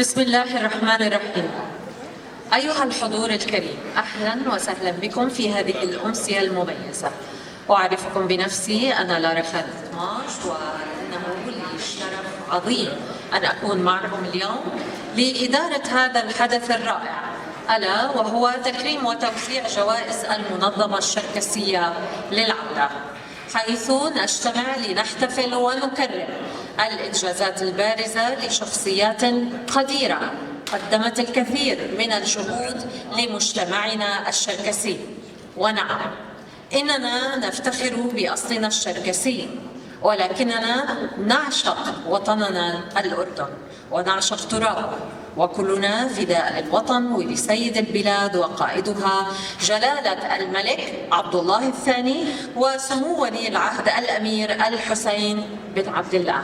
بسم الله الرحمن الرحيم. أيها الحضور الكريم، أهلا وسهلا بكم في هذه الأمسية المميزة. أعرفكم بنفسي، أنا لارا خالد طماش، وإنه لي شرف عظيم أن أكون معكم اليوم لإدارة هذا الحدث الرائع، ألا وهو تكريم وتوزيع جوائز المنظمة الشركسية للعودة، حيث نجتمع لنحتفل ونكرم الإنجازات البارزة لشخصيات قديرة قدمت الكثير من الجهود لمجتمعنا الشركسي. ونعم، إننا نفتخر بأصلنا الشركسي، ولكننا نعشق وطننا الأردن ونعشق ترابه، وكلنا فداء للوطن ولسيد البلاد وقائدها جلالة الملك عبد الله الثاني وسمو ولي العهد الأمير الحسين بن عبد الله.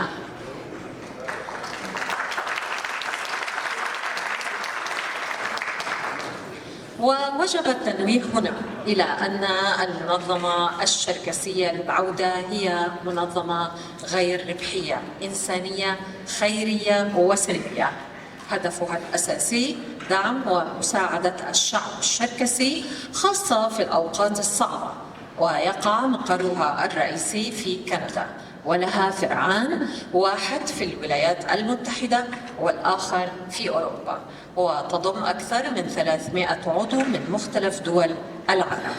ووجب التنويه هنا إلى أن المنظمة الشركسية للعودة هي منظمة غير ربحية، إنسانية، خيرية وسلمية. هدفها الأساسي دعم ومساعدة الشعب الشركسي خاصة في الأوقات الصعبة، ويقع مقرها الرئيسي في كندا، ولها فرعان، واحد في الولايات المتحدة والآخر في أوروبا، وتضم أكثر من 300 عضو من مختلف دول العالم.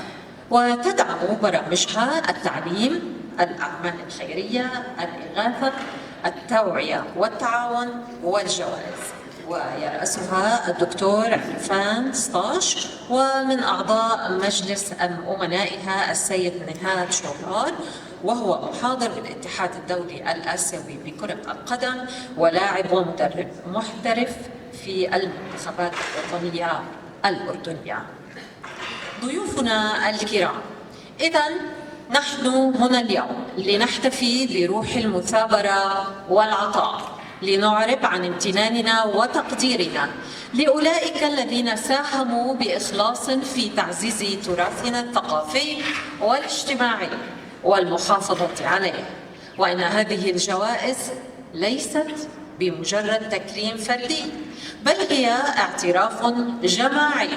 وتدعم برامجها التعليم، الأعمال الخيرية، الإغاثة، التوعية والتعاون والجوائز. ويرأسها الدكتور عرفان سطاش، ومن أعضاء مجلس أمنائها السيد نهاد شوهار، وهو محاضر بالاتحاد الدولي الآسيوي بكرة القدم ولاعب ومدرب محترف في المنتخبات الوطنية الأردنية. ضيوفنا الكرام، إذا نحن هنا اليوم لنحتفي بروح المثابرة والعطاء، لنعرب عن امتناننا وتقديرنا لأولئك الذين ساهموا بإخلاص في تعزيز تراثنا الثقافي والاجتماعي والمحافظة عليه. وإن هذه الجوائز ليست بمجرد تكريم فردي، بل هي اعتراف جماعي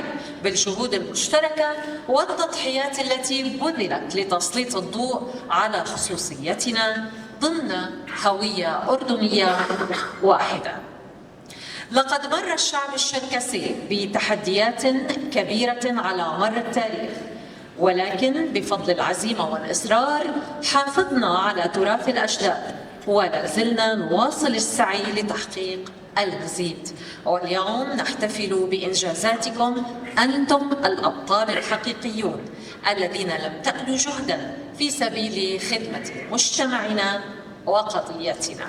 بالجهود المشتركة والتضحيات التي بذلت لتسليط الضوء على خصوصيتنا ضمن هوية أردنية واحدة. لقد مر الشعب الشركسي بتحديات كبيرة على مر التاريخ، ولكن بفضل العزيمة والإصرار حافظنا على تراث الأجداد، ولا زلنا نواصل السعي لتحقيق المزيد. واليوم نحتفل بإنجازاتكم، أنتم الأبطال الحقيقيون الذين لم تألوا جهدا في سبيل خدمة مجتمعنا وقضيتنا.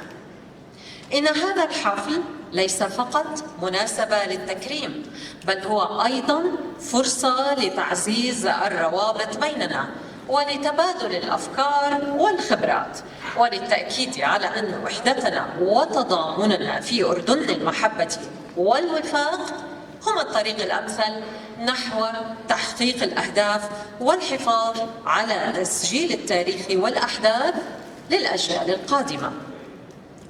إن هذا الحفل ليس فقط مناسبة للتكريم، بل هو أيضا فرصة لتعزيز الروابط بيننا ولتبادل الأفكار والخبرات، وللتأكيد على أن وحدتنا وتضامننا في أردن المحبة والوفاق هما الطريق الأمثل نحو تحقيق الأهداف والحفاظ على تسجيل التاريخ والأحداث للأجيال القادمة.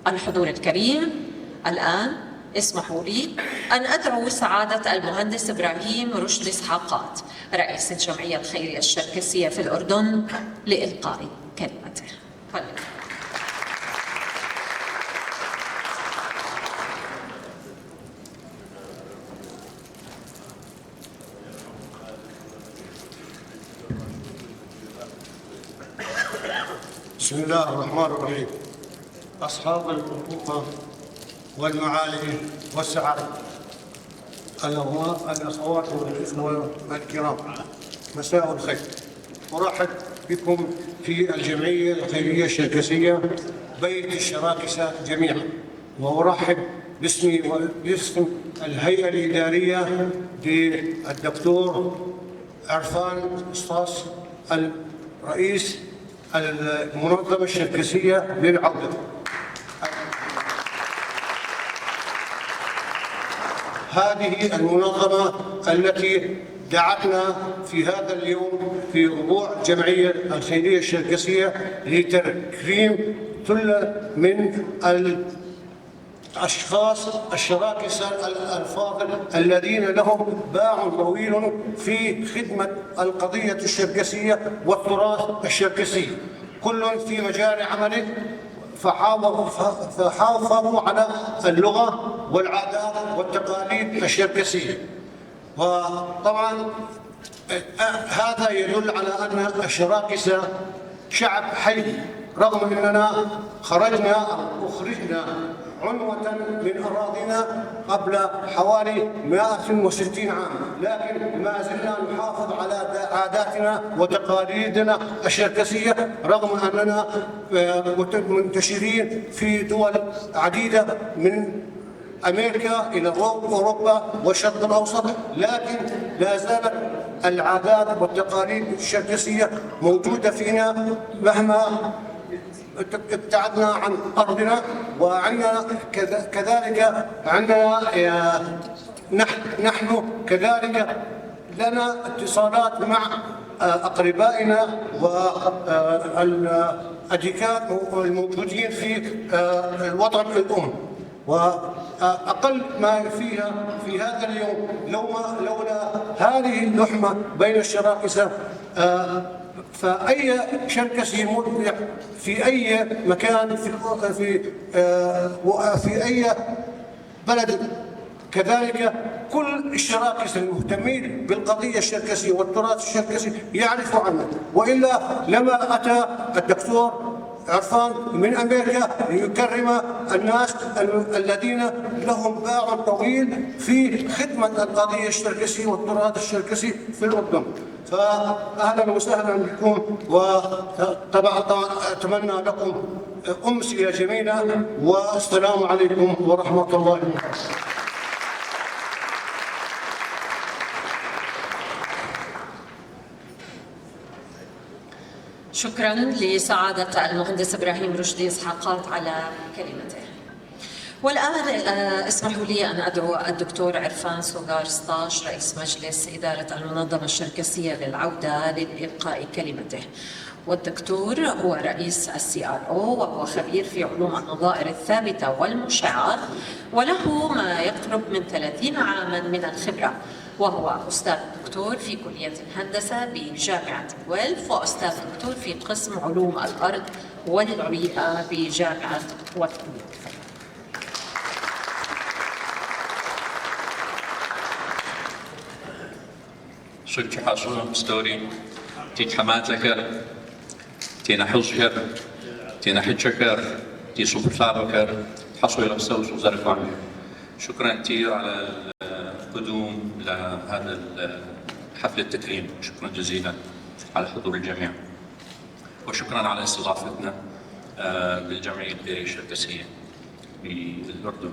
الحضور الكريم، الآن اسمحوا لي أن أدعو سعادة المهندس إبراهيم رشدي إسحاقات، رئيس الجمعية الخيرية الشركسية في الأردن، لإلقاء كلمته. بسم الله الرحمن الرحيم. أصحاب الحقوق والمعالي والسعادة، الأخوات والإخوة الكرام، مساء الخير. أرحب بكم في الجمعية الخيرية الشركسية بيت الشراكسة جميعا، وأرحب باسمي وباسم الهيئة الإدارية بالدكتور عرفان سطاش الرئيس المنظمة الشركسية للعودة. هذه المنظمة التي دعتنا في هذا اليوم في ربوع الجمعية الخيرية الشركسية لتكريم ثلة من أشخاص الشراكسة الأفاضل الذين لهم باع طويل في خدمة القضية الشركسية والتراث الشركسي، كل في مجال عمله، فحافظوا على اللغة والعادات والتقاليد الشركسية. وطبعا هذا يدل على أن الشراكسة شعب حي، رغم أننا خرجنا أو أخرجنا عنوة من أراضينا قبل حوالي 160 عام، لكن ما زلنا نحافظ على عاداتنا وتقاليدنا الشركسية، رغم أننا منتشرين في دول عديدة من أمريكا إلى أوروبا والشرق الأوسط، لكن لا زالت العادات والتقاليد الشركسية موجودة فينا مهما ابتعدنا عن أرضنا. وعندنا كذلك عندنا نحن كذلك لنا اتصالات مع أقربائنا والأديكات الموجودين في الوطن الأم. وأقل ما فيها في هذا اليوم لولا هذه اللحمة بين الشراكسة، فأي شركسي مبدع في أي مكان في أي بلد، كذلك كل الشراكسة المهتمين بالقضية الشركسية والتراث الشركسي يعرفوا عنه، وإلا لما أتى الدكتور عرفان من أمريكا ليكرم الناس الذين لهم باع طويل في خدمة القضية الشركسية والتراث الشركسي في الأردن. فأهلا وسهلا بكم، وطبعا أتمنى لكم أمسية جميلة، والسلام عليكم ورحمة الله وبركاته. شكرا لسعادة المهندس إبراهيم رشدي إسحاقات على كلمته. والآن اسمحوا لي أن أدعو الدكتور عرفان سوغار 16 رئيس مجلس إدارة المنظمة الشركسية للعودة لإلقاء كلمته. والدكتور هو رئيس CRO، وهو خبير في علوم النظائر الثابتة والمشعة، وله ما يقرب من 30 عاما من الخبرة، وهو أستاذ دكتور في كلية الهندسة بجامعة جويلف، وأستاذ دكتور في قسم علوم الأرض والبيئة بجامعة واترلو. شكرا ستوري تي حماتك تينا حزجر تينا حجكر تي سوفر حصوي رسوس وزرقان. شكرا كثير على القدوم لهذا حفل التكريم، شكرا جزيلا على حضور الجميع، وشكرا على استضافتنا بالجمعية الخيرية الشركسية بالأردن.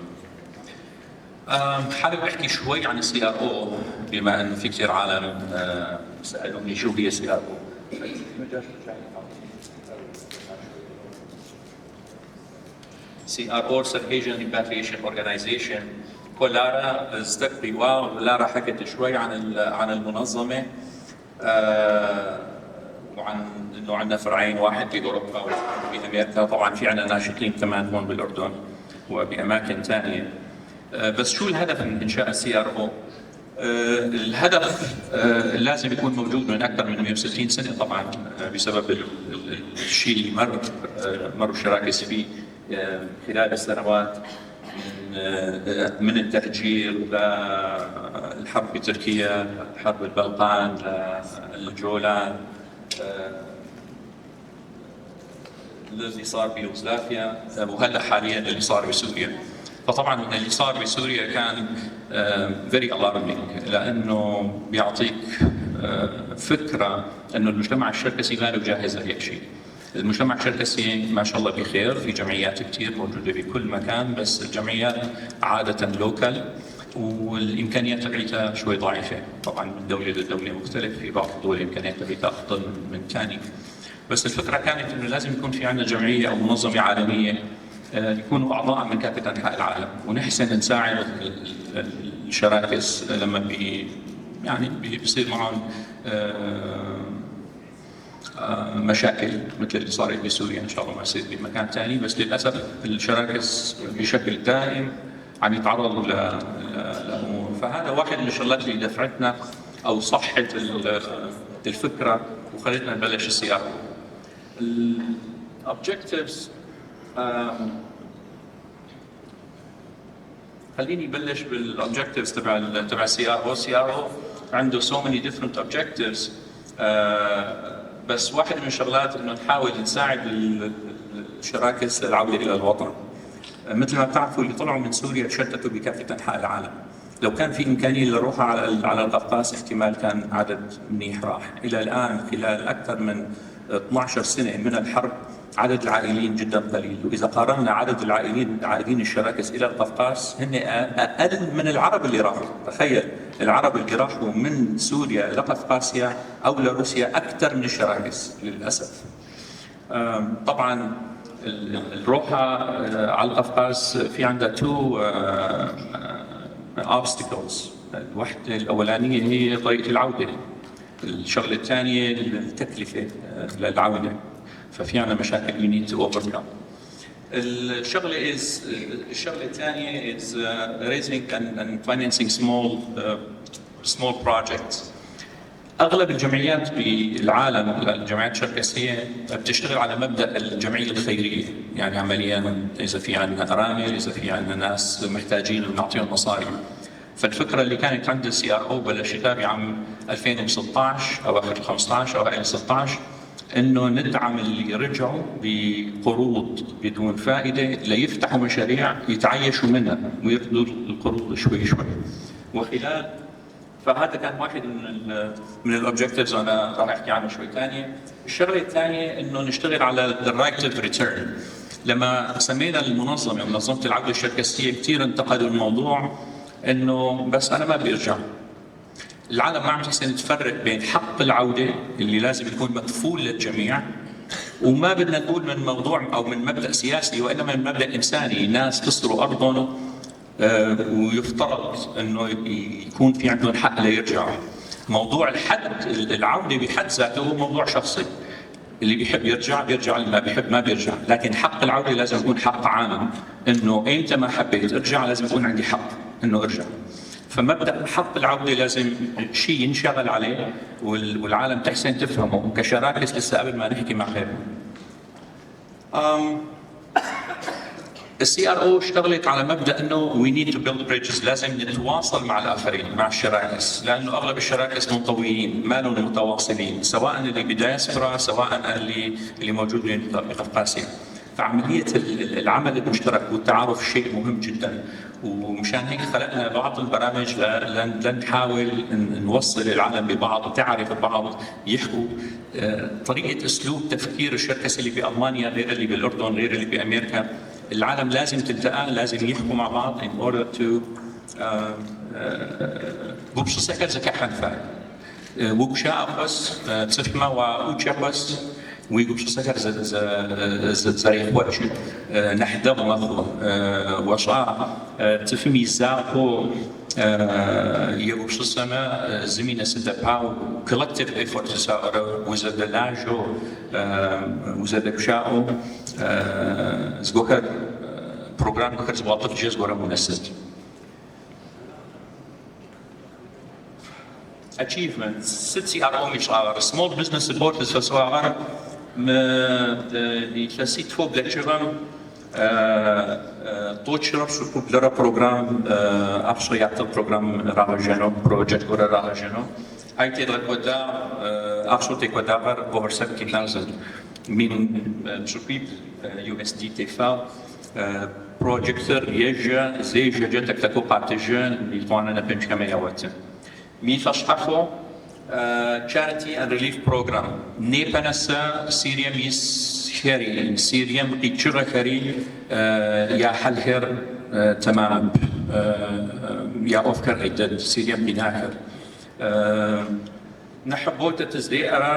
حابب احكي شوي عن ال CRO، بما انه في كثير عالم سالوني شو هي CRO. CRO Circassian Repatriation Organization. ولارا استقبي ولارا حكت شوي عن المنظمة، وعن انه عندنا فرعين، واحد باوروبا وواحد بامريكا. طبعا في عندنا ناشطين كمان هون بالاردن وباماكن ثانية. بس شو الهدف من انشاء ال CRO؟ الهدف لازم يكون موجود من اكثر من 160 سنة طبعا، بسبب الشيء اللي مروا الشراكسه فيه خلال السنوات من التهجير للحرب بتركيا، حرب البلقان، للجولان، اللي صار بيوغوسلافيا، وهلا حاليا اللي صار بسوريا. فطبعا اللي صار بسوريا كان very alarming، لانه بيعطيك فكرة انه المجتمع الشركسي ما له جاهز لهيك شيء. المجتمع الشركسي ما شاء الله بخير، في جمعيات كثير موجودة بكل مكان، بس الجمعيات عادة local والامكانيات تبعتها شوي ضعيفة. طبعا من دولة لدولة مختلف، في بعض الدول الامكانيات تبعتها افضل من ثاني. بس الفكرة كانت انه لازم يكون في عندنا جمعية او منظمة عالمية يكونوا اعضاء من كافة انحاء العالم، ونحسن نساعد الشراكس لما بي يعني بيصير معهم مشاكل مثل اللي صارت بسوريا، ان شاء الله ما يصير بمكان ثاني، بس للاسف الشراكس بشكل دائم عم يتعرضوا لامور. فهذا واحد من الشغلات اللي دفعتنا او صحت الفكرة وخلتنا نبلش ال CRO. ال objectives، خليني بلش بال objectives تبع CRO. CRO عنده so many different objectives، بس واحد من الشغلات انه نحاول نساعد الشراكس للعودة الى الوطن. مثل ما بتعرفوا، اللي طلعوا من سوريا تشتتوا بكافة انحاء العالم. لو كان في امكانية للروح على القفقاز احتمال كان عدد منيح راح. الى الان خلال اكثر من 12 سنة من الحرب عدد العائلين جدا قليل، واذا قارنا عدد العائلين العائدين الشراكس الى القفقاز هن اقل من العرب اللي راحوا. تخيل، العرب اللي راحوا من سوريا لقفقاسيا او لروسيا اكثر من الشراكس للاسف. طبعا الروحة على القفقاز في عندها two obstacles. الوحدة الأولانية هي طريقة العودة، الشغلة الثانية التكلفة للعودة، ففي عندنا مشاكل we need to overcome. الشغلة الثانية is raising and financing small projects. اغلب الجمعيات بالعالم، الجمعيات الشركسيه، بتشتغل على مبدا الجمعية الخيريه، يعني عمليا اذا في عندنا ارامل، اذا في عندنا ناس محتاجين، بنعطيهم مصاري. فالفكرة اللي كانت عند ال CRO بلشتها بعام 2016، اواخر 15 او اوائل 16، انه ندعم اللي رجعوا بقروض بدون فائدة ليفتحوا مشاريع يتعايشوا منها ويردوا القروض شوي شوي. وخلال فهذا كان واحد من ال objectives، انا راح احكي عنه شوي ثانية. الشغلة الثانية انه نشتغل على ال right of return. لما سمينا المنظمة منظمة العودة الشركسيه كثير انتقدوا الموضوع، انه بس انا ما بدي ارجع. العالم ما عم تحسن تفرق بين حق العودة اللي لازم يكون مكفول للجميع، وما بدنا نقول من موضوع او من مبدا سياسي، وانما من مبدا انساني. ناس خسروا ارضهم ويفترض انه يكون في عندهم حق ليرجعوا. موضوع الحد العودة بحد ذاته هو موضوع شخصي، اللي بيحب يرجع بيرجع، اللي ما بيحب ما بيرجع، لكن حق العودة لازم يكون حق عام، انه ايمتى ما حبيت ارجع لازم يكون عندي حق انه ارجع. فمبدا حق العودة لازم شيء ينشغل عليه والعالم تحسن تفهمه كشراكس لسه قبل ما نحكي مع غيرهم. ال CRO اشتغلت على مبدا انه we need to build bridges، لازم نتواصل مع الاخرين، مع الشراكس، لانه اغلب الشراكس منطويين، ما لهم متواصلين، سواء اللي بدياسبرا سواء اللي موجود بقفقاسيا. فعملية العمل المشترك والتعارف شيء مهم جدا، ومشان هيك خلقنا بعض البرامج لنحاول نوصل العالم ببعض، تعرف بعض، يحكوا طريقه اسلوب تفكير الشركسي اللي بالمانيا غير اللي بالاردن غير اللي بامريكا. العالم لازم تلتقى، لازم يحكوا مع بعض in order to гупсысэхэр зэхыхьэн фай. Угущыӏэ къэс цӏыфмэ уаӏукӏэ къэс уигупшысэхэр зэрехъокӏы, нахь дэгъу мэхъу. Ошӏа, цӏыфым изакъоу егупшысэмэ зыми нэсытэп, ау collective effort зыфаӏорэ узэдэлажьэу, узэдэгущыӏэу зыгохэр программэхэр зыбгъэтӏылъжьэ зыгорэм унэсыт. Achievements، сыт CRO ишӏагъэр? Small business support зыфэсӏуагъэр мы илъэситфэу блэкӏыгъэм 199 программ ахъщэ яттыгъ, программ рагъэжьэнэу, project горэ рагъэжьэнэу. Ай тедгъэкӏодагъ, ахъщэу текӏодагъэр over 70,000, 700,000 USD тефагъ. Projector ежьэ, зежьэкӏэ тэкӏу-тэкӏоу къатыжьы, итӏуанэ нэпэмыкӏхэмэ яоты. Ми фэшъхьафэу Charity and Relief Program, непэ нэсэ Сирием исхэри Сирием къикӏыгъэхэри яхьалхэр тэмамэп, яӏофхэр къидэд Сирием къинахэр. Нахьыбэу тэ тыздеӏэрэ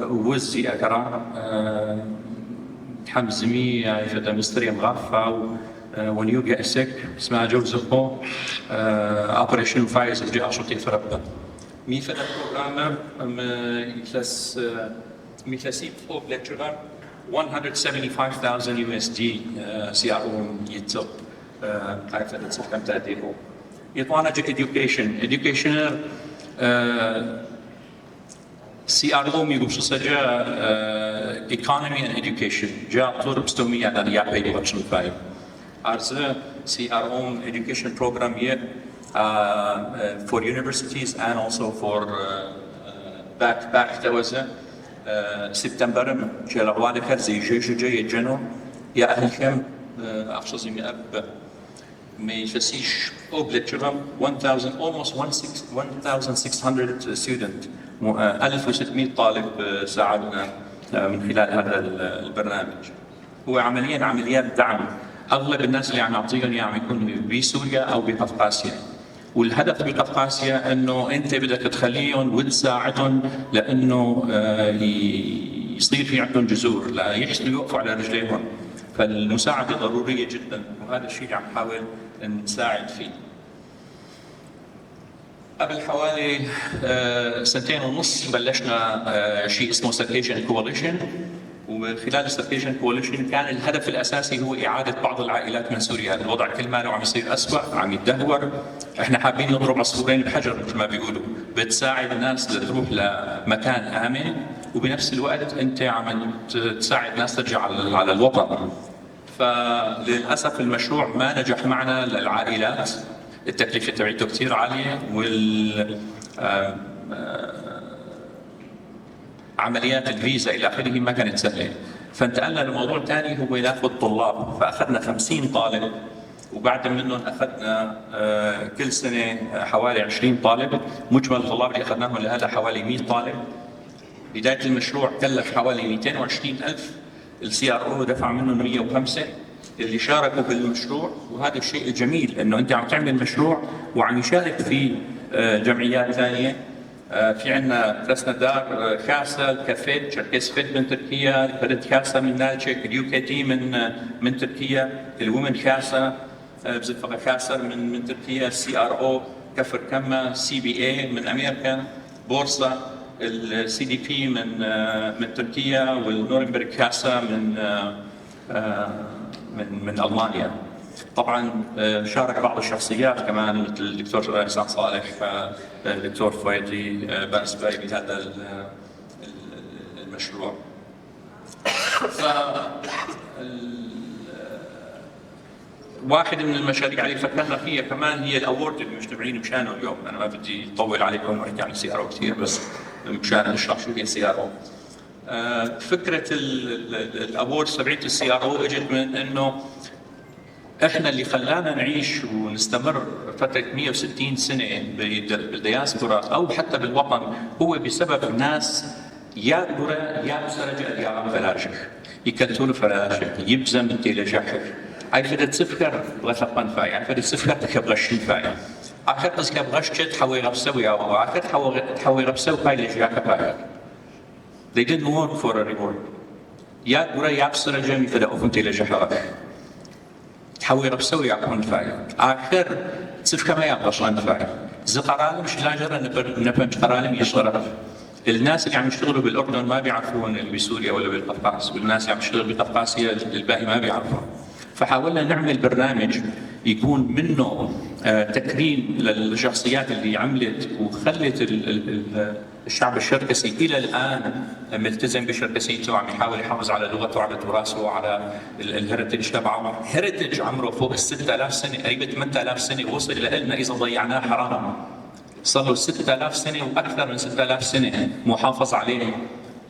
уз зиӏэхэра. Тхьэм зыми ай фэдэ мыстыр емыгъаф, ау when you get sick, сымаджэу зыхъоу operation фае зыхъукӏэ ахъщэу тефэрэп. Ми фэдэ программэр мы илъэс илъэсиплӏэу блэкӏыгъэм 175,000 USD CRO итыгъ ай фэдэ цӏыфхэм тадеӏэу. Етӏуанэ джы education. Education CRO-м игупшысэкӏэ economy and education джа тӏур пстэуми япэ ибгъэчъын фае. Ар зы CRO-м education program иӏ for universities and also for back тэӏозэ сентябрым кӏэлэгъуалэхэр зежьэжьыкӏэ еджэнэу яӏахьылхэм ахъщэ зимыӏэр бэ. Мы илъэсищ блэкӏыгъэм 1000, almost 1600 student، 1600 طالب ساعدنا من خلال هذا البرنامج. هو عمليا عمليات دعم. اغلب الناس اللي عم نعطيهم اياه عم يكونوا بسوريا او بقفقاسيا. والهدف بقفقاسيا انه انت بدك تخليهم وتساعدهم لانه يصير في عندهم جذور ليحسنوا يوقفوا على رجليهم. فالمساعده ضروريه جدا، وهذا الشيء اللي عم نحاول نساعد فيه. قبل حوالي سنتين ونص بلشنا شيء اسمه Circassian Coalition، ومن خلال ال Circassian Coalition كان الهدف الاساسي هو اعاده بعض العائلات من سوريا. الوضع كل ماله عم يصير اسوء، عم يتدهور. احنا حابين نضرب عصفورين بحجر مثل ما بيقولوا، بتساعد الناس لتروح لمكان امن، وبنفس الوقت انت عم تساعد ناس ترجع على الوطن. فللاسف المشروع ما نجح معنا للعائلات، التكلفه تبعته كثير عاليه، وال آه، آه، عمليات الفيزا الى اخره ما كانت سهله. فانتقلنا لموضوع ثاني هو ناخذ طلاب، فاخذنا 50 طالب، وبعد منهم اخذنا كل سنه حوالي 20 طالب. مجمل الطلاب اللي اخذناهم لهلا حوالي 100 طالب. بدايه المشروع كلف حوالي 220 الف، ال CRO دفع منهم 105 اللي شاركوا بالمشروع. وهذا الشيء الجميل انه انت عم تعمل مشروع وعم يشارك فيه جمعيات ثانيه. في عندنا كراسنادار خاسا، الكافيت شركيس فيت من تركيا، الفرد خاسا من نالتشيك، ال UKT من تركيا، ال Women خاسا بزفقة خاسر من تركيا، CRO كفر كما، CBA من امريكا، بورصه، ال CDP من تركيا، والنورنبرغ كاسا من المانيا. طبعا شارك بعض الشخصيات كمان مثل الدكتور احسان صالح، الدكتور فويدي بارسباي بهذا المشروع. ف واحد من المشاريع اللي فكرنا فيها كمان هي ال award اللي مجتمعين مشانه اليوم. انا ما بدي اطول عليكم واحكي عن ال CRO كثير، بس مشان نشرح شو هي ال CRO. فكره ال award تبعت ال CRO اجت من انه احنا اللي خلانا نعيش ونستمر فتره 160 سنه بالدياسبورا او حتى بالوطن هو بسبب ناس يا برا يا بسرجة يا فلاجح يكتول فلاجح يبزم تيلجحر اي فدت سفكر بغثقان فاي اي فدت سفكر تكبغشين فاي اخر قز كبغشت حوي غبسوي او اخر حوي غبسوي فاي لجاك فاي. They didn't work for a reward. يا برا يا بسرجة مفدا اوفن تيلجحر تحوي ربسوي يعقون فاي آخر تسف كما يعطش فاي زقرالم مش لاجر نبنج قرالم يشغرف. الناس اللي عم يشتغلوا بالاردن ما بيعرفون اللي بسوريا ولا بالقفقاس، والناس اللي عم يشتغلوا بقفقاسيا الباقي ما بيعرفون. فحاولنا نعمل برنامج يكون منه تكريم للشخصيات اللي عملت وخلت الشعب الشركسي الى الان ملتزم بشركسيته وعم يحاول يحافظ على لغته وعلى تراثه وعلى ال heritage تبعه. heritage عمره فوق ال 6000 سنه، قريب 8000 سنه، وصل لنا، اذا ضيعناه حرام. صار له 6000 سنه واكثر من 6000 سنه محافظ عليه،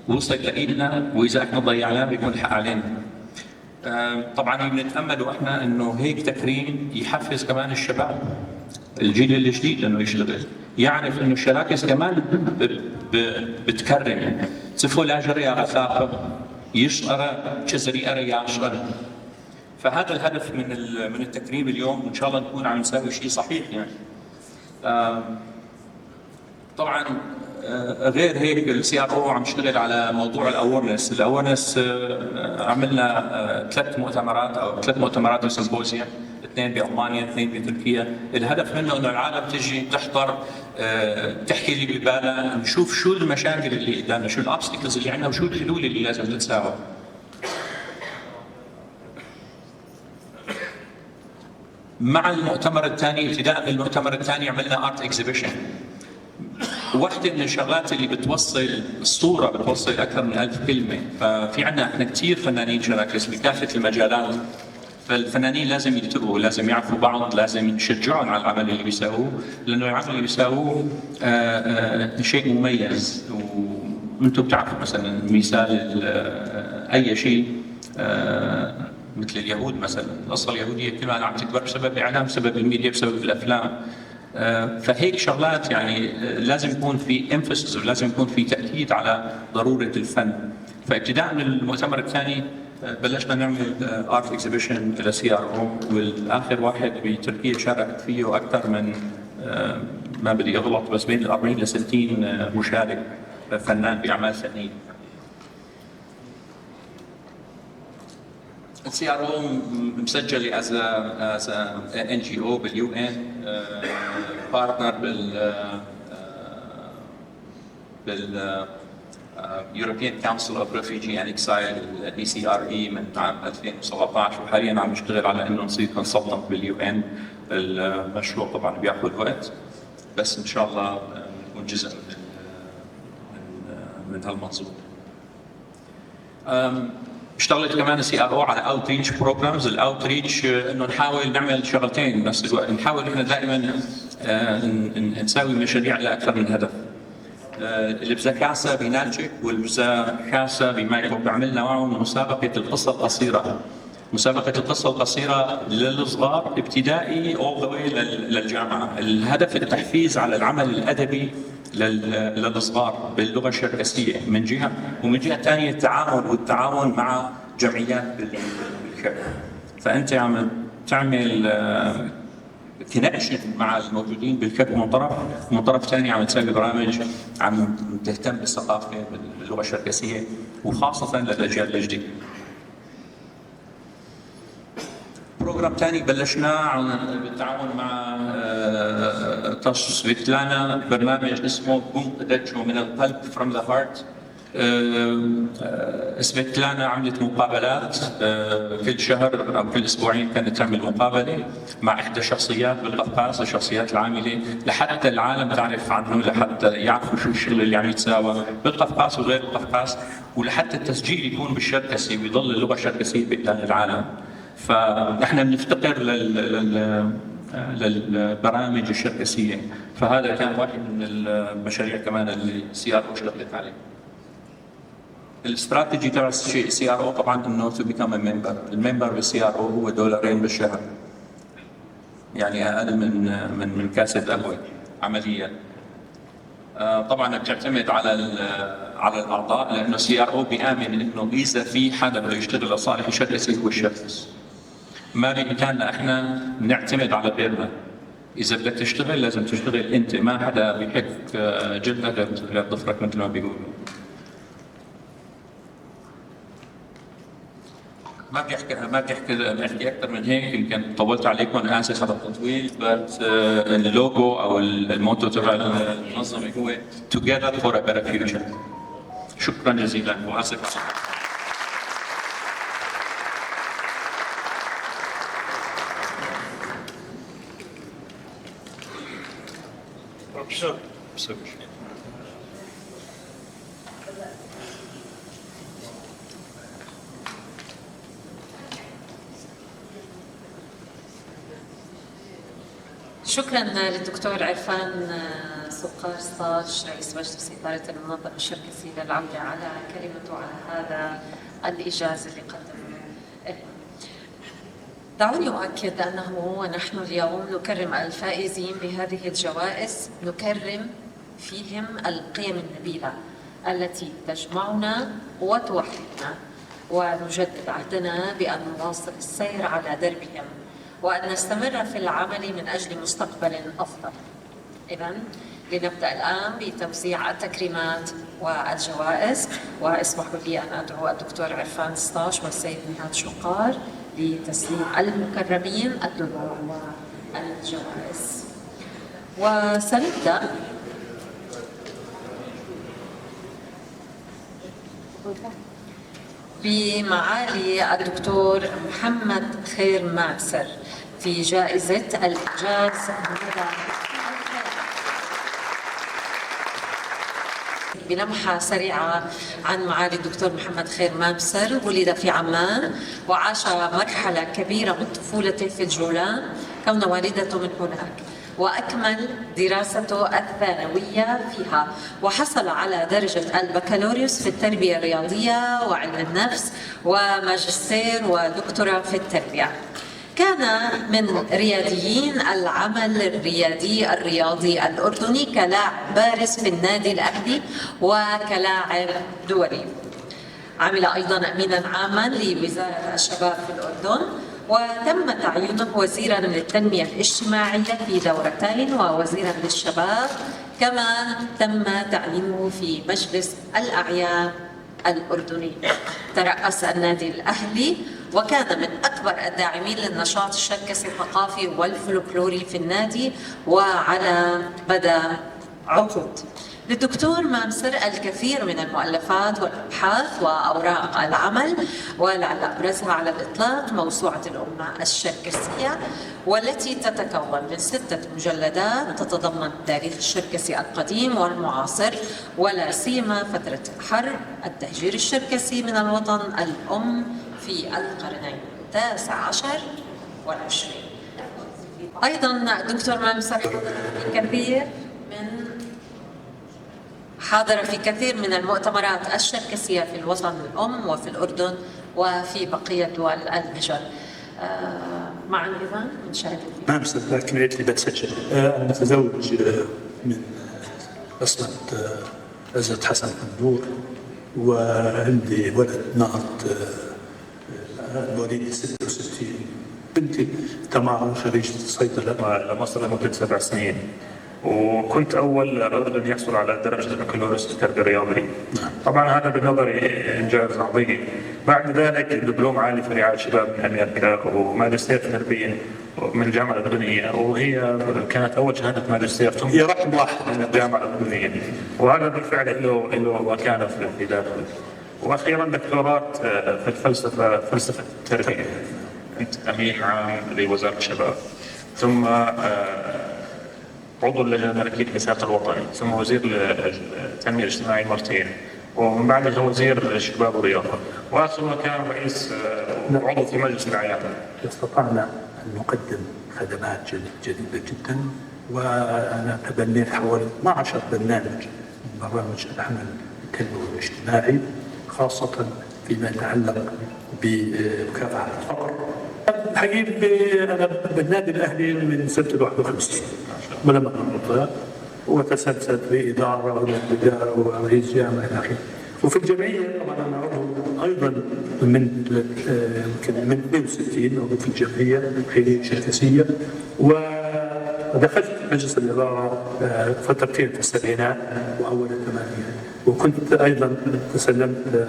وصل لإلنا، واذا احنا ضيعناه بيكون الحق علينا. طبعا بنتامل احنا انه هيك تكريم يحفز كمان الشباب، الجيل الجديد، انه يشتغل، يعرف انه الشراكس كمان بتكرم تفو لاجر يا غثاقة يشقر تشزري أرى يعشقر. فهذا الهدف من التكريم اليوم، وان شاء الله نكون عم نسوي شيء صحيح يعني. طبعا غير هيك ال CRO عم يشتغل على موضوع ال awareness. ال awareness عملنا 3 مؤتمرات او 3 مؤتمرات و symposium. اثنين بالمانيا، اثنين بتركيا. الهدف منه انه العالم تجي تحضر، تحكي اللي ببالها، نشوف شو المشاكل اللي قدامنا، شو ال obstacles اللي عندنا، وشو الحلول اللي لازم تتساوى. مع المؤتمر الثاني، ابتداء من المؤتمر الثاني، عملنا art exhibition. واحدة من الشغلات اللي بتوصل، الصورة بتوصل أكثر من 1000 كلمة. ففي عندنا احنا كثير فنانين شراكس بكافة المجالات، فالفنانين لازم يلتقوا، لازم يعرفوا بعض، لازم نشجعهم على العمل اللي بيساووه، لأنه العمل اللي بيساووه شيء مميز. وانتم بتعرفوا مثلا مثال أي شيء مثل اليهود مثلا، القصة اليهودية كل ما عم تكبر بسبب الإعلام، بسبب الميديا، بسبب الأفلام. فهيك شغلات يعني لازم يكون في emphasis ولازم يكون في تاكيد على ضرورة الفن. فابتداء من المؤتمر الثاني بلشنا نعمل art exhibition ل CRO، والاخر واحد بتركيا شاركت فيه اكثر من ما بدي اغلط، بس بين ال 40 ل 60 مشارك فنان باعمال فنية. ال CRO مسجله as NGO بال UN، partner بال European Council of Refugee and Exile، ECRE، من عام 2017، وحاليا عم نشتغل على انه نصير consultant بال UN. المشروع طبعا بياخذ وقت، بس ان شاء الله نكون جزء من هالمنظومه. اشتغلت كمان CRO على outreach programs. ال outreach انه نحاول نعمل شغلتين بنفس الوقت، نحاول احنا دائما نساوي مشاريع لاكثر من هدف. البزاكاسا بنالتشيك والبزاكاسا بمايكوب عملنا معهم مسابقة القصة القصيره. مسابقة القصة القصيرة للصغار، ابتدائي all the way للجامعة. الهدف التحفيز على العمل الأدبي للصغار باللغة الشركسية من جهة، ومن جهة ثانية التعامل والتعاون مع جمعيات بالكب. فأنت عم تعمل connection مع الموجودين بالكب من طرف، ومن طرف ثاني عم تسوي برامج عم تهتم بالثقافة باللغة الشركسية، وخاصة للأجيال الجديدة. program ثاني بلشناه بالتعاون مع سفيتلانا، برنامج اسمه بوم من القلب، from the heart. سفيتلانا عملت مقابلات كل شهر او كل اسبوعين، كانت تعمل مقابله مع احدى الشخصيات بالقفقاز، الشخصيات العاملة، لحتى العالم تعرف عنه، لحتى يعرفوا شو الشغل اللي عم يتساوى بالقفقاز وغير القفقاز، ولحتى التسجيل يكون بالشركسي ويضل اللغة الشركسيه بإذان العالم. فنحن بنفتقر للبرامج الشركسيه، فهذا كان واحد من المشاريع كمان اللي CRO اشتغلت عليه. الاستراتيجي تبع CRO طبعا انه to become member. ال member بال CRO هو 2 دولار بالشهر، يعني اقل من كاسه قهوة عمليا. طبعا بتعتمد على الاعضاء، لانه CRO بيامن انه اذا في حدا بده يشتغل لصالح الشركة هو الشركس. ما بامكاننا احنا نعتمد على غيرنا. اذا بدك تشتغل لازم تشتغل انت، ما حدا بيحك جلدك غير ظفرك مثل ما بيقولوا. ما بدي احكي اكثر من هيك، يمكن طولت عليكم، اسف على التطويل، بس اللوجو او ال motto تبع المنظمة هو together for a better future. شكرا جزيلا واسف. شكرا للدكتور عرفان سقار سطاش، رئيس مجلس إدارة المنظمة الشركسية للعودة، على كلمته، على هذا الإيجاز اللي قدمه. دعوني أؤكد أنه ونحن اليوم نكرم الفائزين بهذه الجوائز، نكرم فيهم القيم النبيلة التي تجمعنا وتوحدنا، ونجدد عهدنا بأن نواصل السير على دربهم وأن نستمر في العمل من أجل مستقبل أفضل. إذا لنبدأ الآن بتوزيع التكريمات والجوائز، واسمحوا لي أن أدعو الدكتور عرفان سطاش والسيد نهاد شقار. لتسليم المكرمين الدروع والجوائز. وسنبدأ بمعالي الدكتور محمد خير مامسر في جائزة الإنجاز مدى بلمحة سريعة عن معالي الدكتور محمد خير مامسر. ولد في عمان وعاش مرحلة كبيرة من طفولته في الجولان كون والدته من هناك، وأكمل دراسته الثانوية فيها وحصل على درجة البكالوريوس في التربية الرياضية وعلم النفس وماجستير ودكتوراه في التربية. كان من رياديين العمل الريادي الرياضي الأردني كلاعب بارز في النادي الأهلي وكلاعب دولي. عمل أيضا أمينا عاما لوزارة الشباب في الأردن، وتم تعيينه وزيرا للتنمية الاجتماعية في دورتين ووزيرا للشباب، كما تم تعيينه في مجلس الأعيان الأردني. ترأس النادي الأهلي وكان من أكبر الداعمين للنشاط الشركسي الثقافي والفلكلوري في النادي وعلى مدى عقود. للدكتور مامسر الكثير من المؤلفات والأبحاث وأوراق العمل، ولعل أبرزها على الإطلاق موسوعة الأمة الشركسية، والتي تتكون من 6 مجلدات تتضمن التاريخ الشركسي القديم والمعاصر، ولا سيما فترة حرب التهجير الشركسي من الوطن الأم في القرنين 19 والعشرين. أيضا دكتور مامسر حاضر في كثير من المؤتمرات الشركسية في الوطن الأم وفي الأردن وفي بقية دول المجر. معا إذن نشاهد الفيديو. مامسر لكن عيلتي بتسجل. أنا متزوج من عصمت عزت حسن قندور، وعندي ولد ناط مواليد 66، بنتي تمارا خريجة الصيدلة. لمصر لمدة 7 سنين، وكنت أول أردني يحصل على درجة البكالوريوس في التربية الرياضية. طبعا هذا بنظري إنجاز عظيم. بعد ذلك دبلوم عالي في رعاية الشباب من أمريكا، وماجستير في التربية من الجامعة الأردنية، وهي كانت أول شهادة ماجستير هي رقم 1 من الجامعة الأردنية، وهذا بالفعل له مكانة في داخله. وأخيرا دكتوراه في الفلسفة، فلسفة التربية. كنت أمين عام لوزارة الشباب، ثم عضو اللجنة الملكية للميثاق الوطني، ثم وزير التنمية الاجتماعية مرتين، ومن بعدها وزير الشباب والرياضة، وآخر كان رئيس عضو في مجلس الأعيان. استطعنا أن نقدم خدمات جديدة جدا، وأنا تبنيت حوالي 12 برنامج من برامج العمل التنموي الاجتماعي، خاصة فيما يتعلق بمكافحة الفقر. الحقيقة أنا بالنادي الأهلي من سنة 51 ولما أنطلق، وتسلسلت في إدارة وإدارة ورئيس جامعة إلى آخره. وفي الجمعية طبعا أنا عضو أيضا من يمكن من 62 عضو في الجمعية الخيرية الشركسية، ودخلت مجلس الإدارة فترتين في السبعينات وأول الثمانينات، وكنت أيضا تسلمت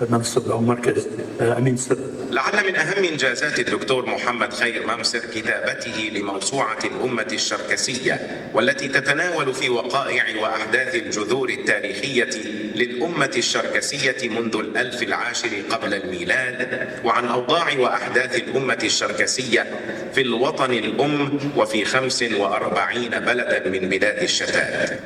منصب أو مركز أمين سر. لعل من أهم إنجازات الدكتور محمد خير مامسر كتابته لموسوعة الأمة الشركسية، والتي تتناول في وقائع وأحداث الجذور التاريخية للأمة الشركسية منذ 1010 قبل الميلاد، وعن أوضاع وأحداث الأمة الشركسية في الوطن الأم وفي 45 بلدا من بلاد الشتات.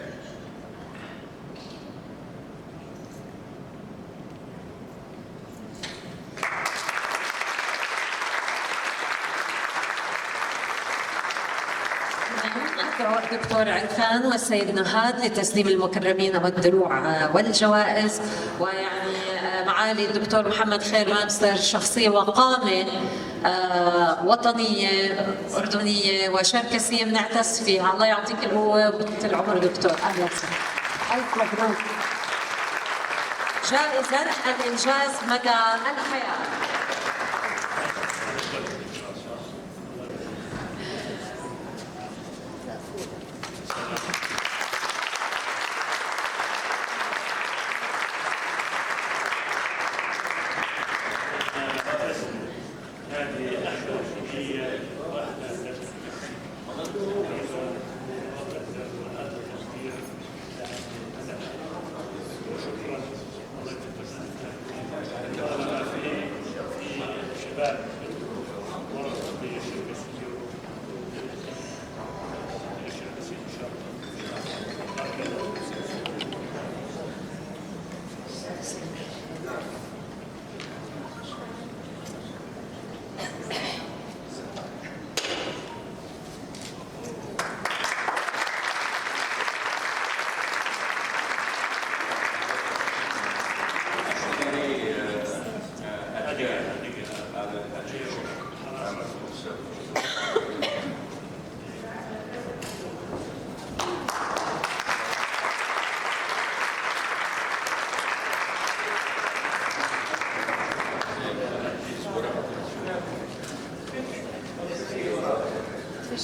الدكتور عرفان والسيد نهاد لتسليم المكرمين والدروع والجوائز. ويعني معالي الدكتور محمد خير مامسر شخصية وقامة وطنية أردنية وشركسية بنعتز فيها. الله يعطيك القوة وطولة العمر دكتور. أهلا وسهلا. ألف مبروك. جائزة الإنجاز مدى الحياة.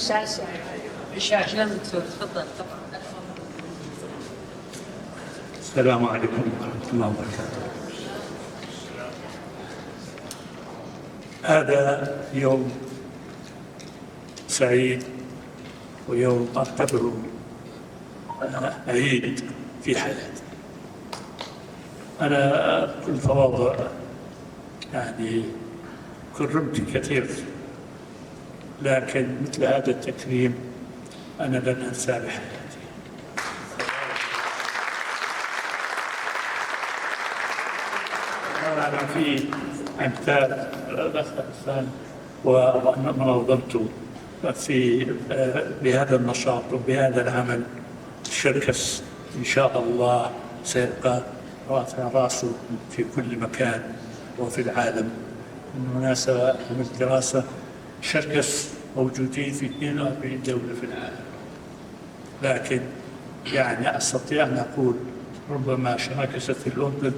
الشاشة. الشاشة دكتور، تفضل. طبعا. السلام عليكم ورحمة الله وبركاته. هذا يوم سعيد ويوم أعتبره عيد في حياتي. أنا بكل تواضع يعني كرمت كثير، لكن مثل هذا التكريم أنا لن أنساه بحياتي. أنا في أمثال الأخ حسان ومنظمته في بهذا النشاط وبهذا العمل، الشركس إن شاء الله سيبقى رافع راسه في كل مكان وفي العالم. بالمناسبة عملت دراسة، الشركس موجودين في 42 دولة في العالم، لكن يعني أستطيع أن أقول ربما شراكسة الأردن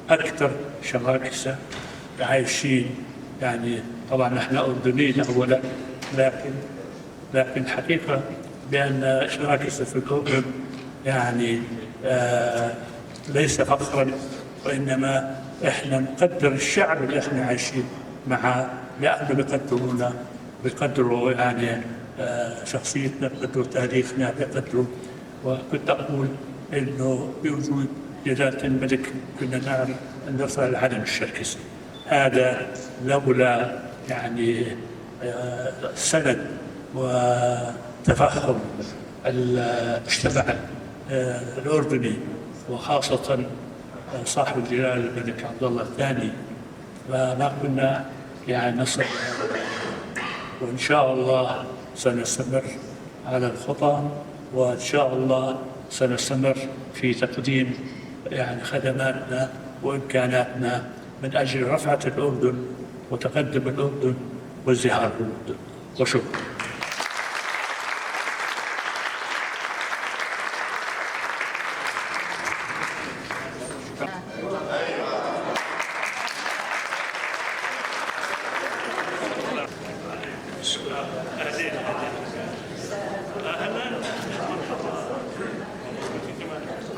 أكثر شراكسة عايشين، يعني طبعا نحن أردنيين أولا، لكن حقيقة بأن شراكسة في الأردن يعني ليس فخرا، وإنما إحنا نقدر الشعب اللي إحنا عايشين معه، لأنه بيقدرونا، بيقدروا يعني شخصيتنا، بيقدروا تاريخنا، بيقدروا. وكنت أقول إنه بوجود جلالة الملك كنا نعرف أن نرفع العلم الشركسي. هذا لولا يعني سند وتفهم المجتمع الأردني، وخاصة صاحب الجلالة الملك عبد الله الثاني، فما كنا يعني نصل. وإن شاء الله سنستمر على الخطى، وإن شاء الله سنستمر في تقديم يعني خدماتنا وإمكاناتنا من أجل رفعة الأردن وتقدم الأردن وازدهار الأردن. وشكرا.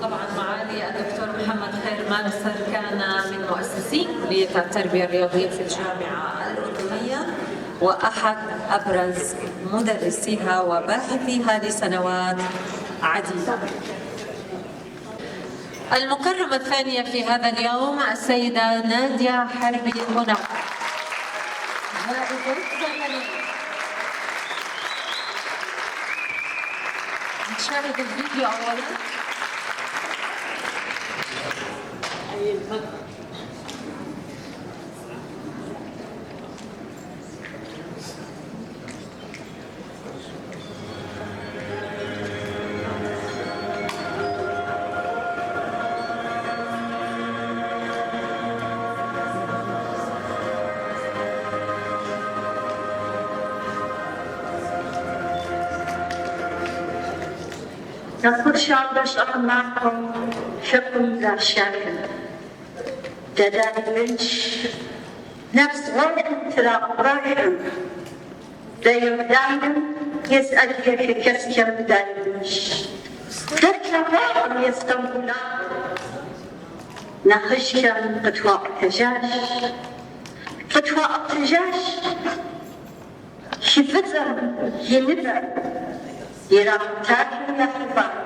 طبعا معالي الدكتور محمد خير مامسر كان من مؤسسي كلية التربية الرياضية في الجامعة الأردنية، وأحد أبرز مدرسيها وباحثيها لسنوات عديدة. المكرمة الثانية في هذا اليوم السيدة نادية حربي هنا. نشاهد الفيديو أولا. معكم شكم لا شاكل دلال نفس غير راحم دايم دايم يسأل في كسكم دايمش تركب يستنبلا نخشكم قطوع تجاش قطوع تجاش شفتم ينبع يرحتاج يحبا.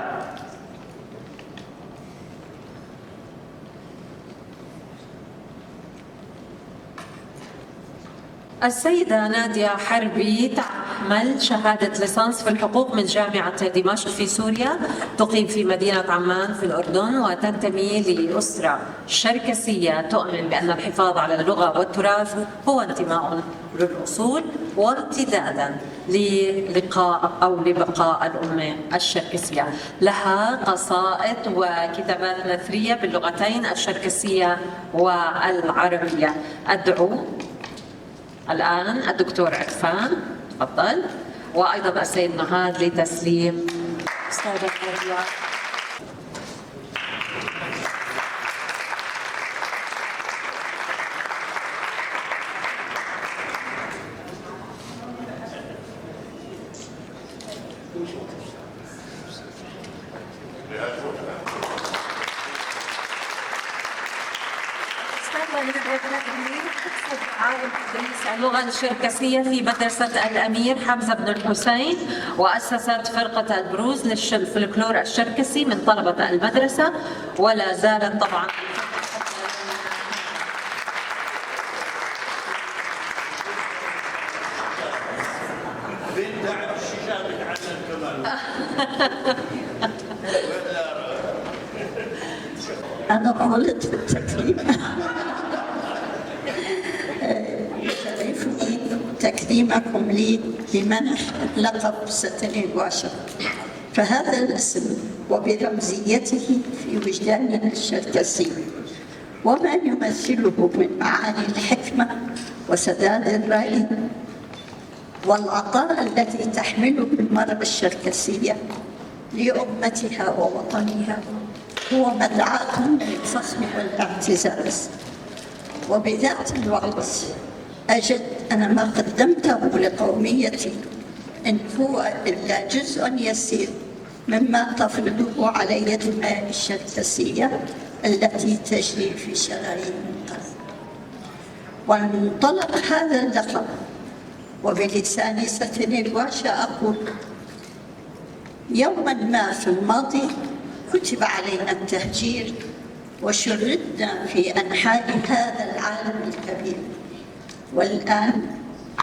السيدة نادية حربي تحمل شهادة ليسانس في الحقوق من جامعة دمشق في سوريا، تقيم في مدينة عمان في الأردن، وتنتمي لأسرة شركسية تؤمن بأن الحفاظ على اللغة والتراث هو انتماء للأصول وامتدادا للقاء أو لبقاء الأمة الشركسية. لها قصائد وكتابات نثرية باللغتين الشركسية والعربية. أدعو الآن الدكتور عرفان، تفضل، وأيضا السيد نهاد لتسليم أستاذة نادية. تدريس اللغة الشركسية في مدرسة الأمير حمزة بن الحسين، وأسست فرقة البروز للفلكلور الشركسي من طلبة المدرسة، ولا زالت طبعا. أنا غلطت في التكريم. يشرفني تكريمكم لي بمنح لقب ستني واشر، فهذا الاسم وبرمزيته في وجداننا الشركسي وما يمثله من معاني الحكمة وسداد الرأي والعطاء التي تحمله المرأة الشركسية لأمتها ووطنها هو مدعاة للفخر والاعتزاز. وبذات الوقت أجد أن ما قدمته لقوميتي إن هو إلا جزء يسير مما تفرضه علي دماء الشركسية التي تجري في شرايين القلب. ومنطلق هذا اللقب وبلسان ستني الواشا أقول: يوما ما في الماضي كتب علينا التهجير وشردنا في أنحاء هذا العالم الكبير، والآن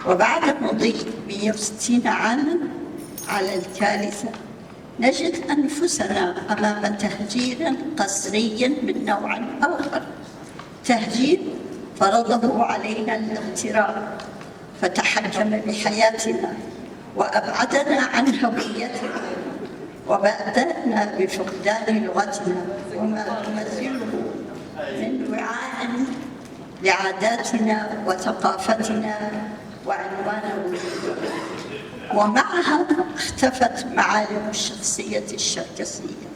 وبعد مضي 160 عاما على الكارثة نجد أنفسنا أمام تهجير قسري من نوع آخر، تهجير فرضه علينا الاغتراب فتحكم بحياتنا وأبعدنا عن هويتنا وبدأنا بفقدان لغتنا وما تمثله من وعاء لعاداتنا وثقافتنا وعنوان وجودنا، ومعها اختفت معالم الشخصية الشركسية.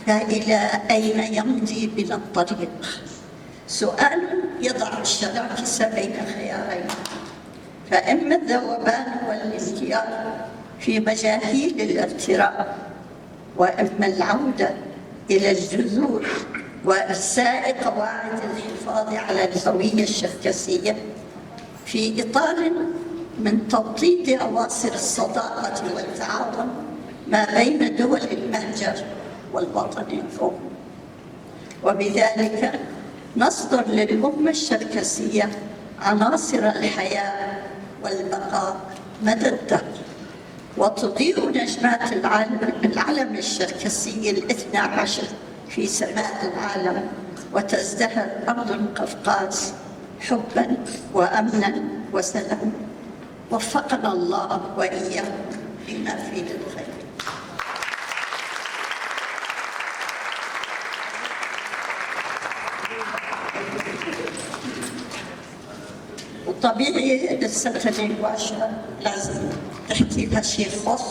فإلى أين يمضي بنا الطريق؟ سؤال يضع الشراكسة بين خيارين، فإما الذوبان والانهيار في مجاهيل الاغتراب، وإما العودة إلى الجذور وإرساء قواعد الحفاظ على الهوية الشركسية في إطار من توطيد أواصر الصداقة والتعاون ما بين دول المهجر والوطن الأم. وبذلك نصدر للأمة الشركسية عناصر الحياة والبقاء مدى الدهر، وتضيء نجمات العلم الشركسي 12 في سماء العالم، وتزدهر أرض القفقاز حبا وأمنا وسلاما. وفقنا الله وإياكم لما فيه الخير. وطبيعي لسه الواشة لازم تحكي لها شيء خاص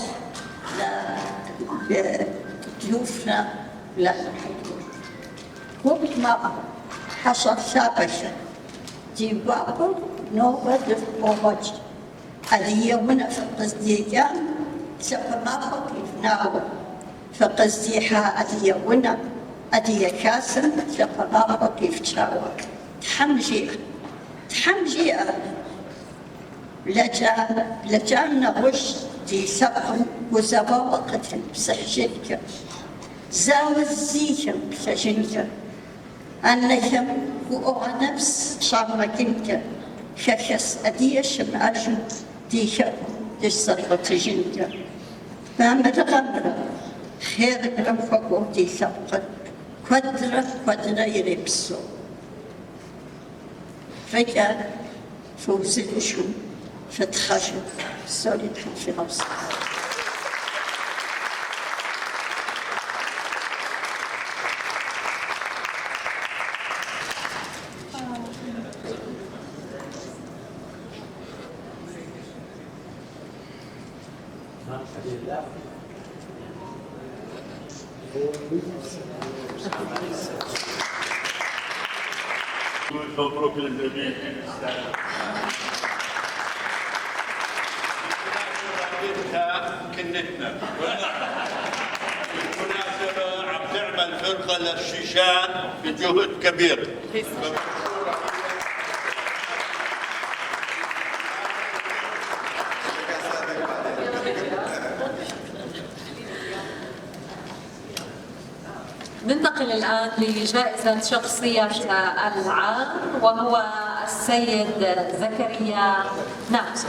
لضيوفنا للحضور. وبما حصل سابقا جيبابو نوبة بوبج اليومنا في قصديكان سبما كيف ناو فقصديها اليومنا أدي كاسم سبما كيف تشاو تحمجي تحمجي لجانا غش دي سبع وزباقة بسحجنك زاوزيكم بسجنك أنكم هو نفس شامكنك شخص أديش مأجو ديك دي ما متغمرة خير رفقو دي سبقت قدرة قدرة يلبسو فجأة فوزن شو فتخشوا سوري في غوص. مبروك للجميع. كنتنا بالمناسبة. الفرقة للشيشان بجهد كبير. ننتقل الآن لجائزة شخصية العام، وهو السيد زكريا نابسو.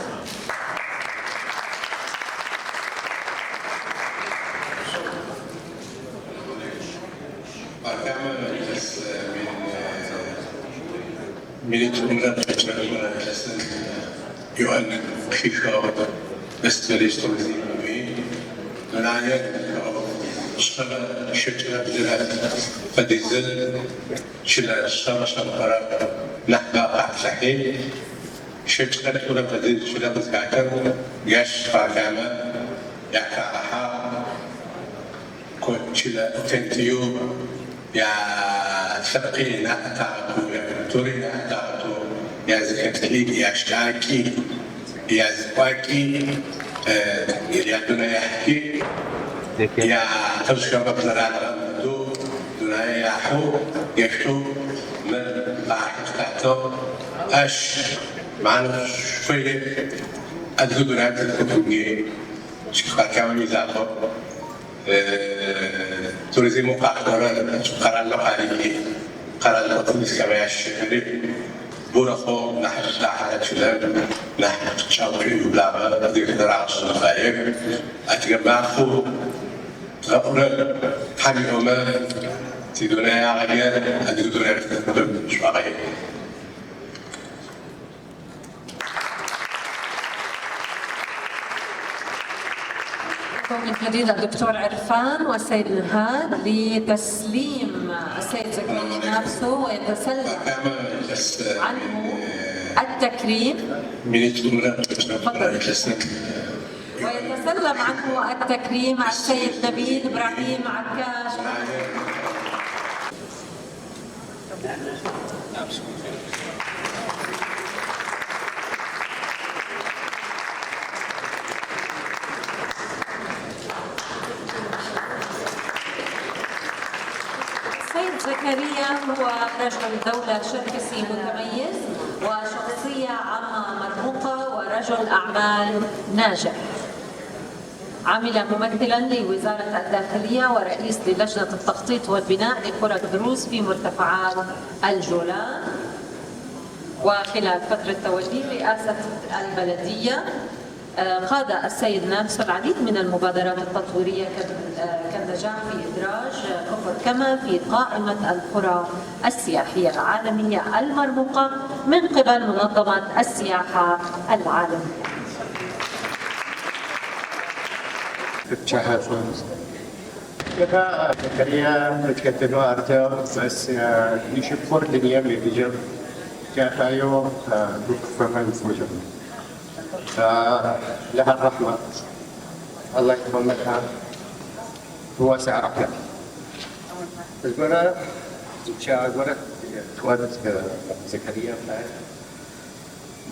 من جديد الدكتور عرفان والسيد نهاد لتسليم السيد زكريا نفسه ويتسلم عنه التكريم. ويتسلم عنه التكريم السيد نبيل ابراهيم عكاش. السيد زكريا هو رجل دولة شركسي متميز وشخصية عامة مرموقة ورجل أعمال ناجح. عمل ممثلا لوزارة الداخلية ورئيس للجنة التخطيط والبناء لقرى دروز في مرتفعات الجولان. وخلال فترة توليه رئاسة البلدية قاد السيد نابسو العديد من المبادرات التطويرية كالنجاح في إدراج كفر كما في قائمة القرى السياحية العالمية المرموقة من قبل منظمة السياحة العالمية. لها الرحمة، الله يتغمدها وواسع رحمته. الجرة زكريا،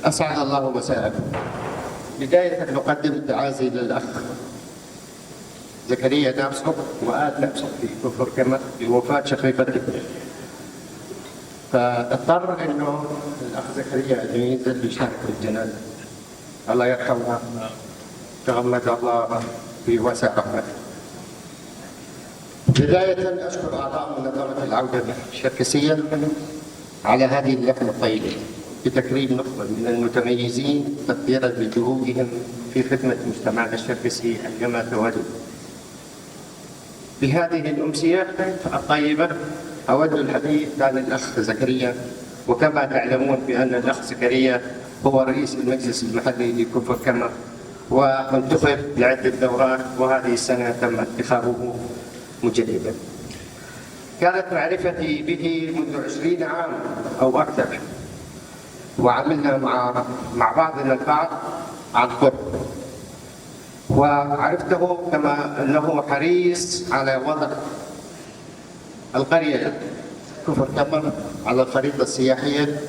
أسعد الله مساءكم. بداية نقدم التعازي للأخ زكريا نابسو وآل نابسو في كفر كما بوفاة شقيقته. فاضطر انه الاخ زكريا انه ينزل يشارك في الجنازه. الله يرحمها، تغمد الله في واسع رحمته. بداية أشكر أعضاء منظمة العودة الشركسية على هذه اللحظة الطيبة بتكريم نخبة من المتميزين تقديرا لجهودهم في خدمة مجتمعنا الشركسي أينما تواجد. بهذه الأمسية الطيبة أود الحديث عن الأخ زكريا، وكما تعلمون بأن الأخ زكريا هو رئيس المجلس المحلي لكفر كما، وانتخب لعدة دورات، وهذه السنة تم انتخابه مجددا. كانت معرفتي به منذ 20 عام أو أكثر، وعملنا مع بعضنا البعض عن قرب، وعرفته كما أنه حريص على وضع القرية كفر كما على الخريطة السياحية،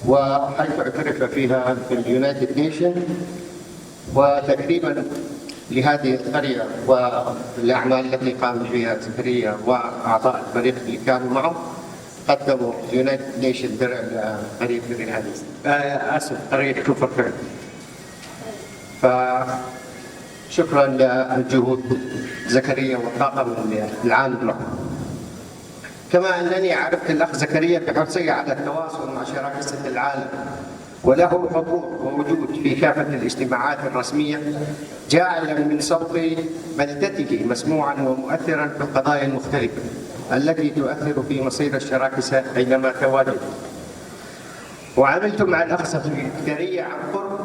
وحيث اعترف فيها في ال United Nation، وتكريما لهذه القرية والأعمال التي قام بها زكريا وأعضاء الفريق اللي كانوا معه، قدموا United Nation درع لقرية بئر، آسف، قرية كفر كما. فشكرا لجهود زكريا والطاقم العام معه. كما أنني عرفت الأخ زكريا بحرصه على التواصل مع شراكة العالم، وله حضور ووجود في كافة الاجتماعات الرسمية، جاعلا من صوت بلدته مسموعا ومؤثرا في القضايا المختلفة التي تؤثر في مصير الشراكسة أينما تواجد. وعملت مع الأخ زكريا عن قرب،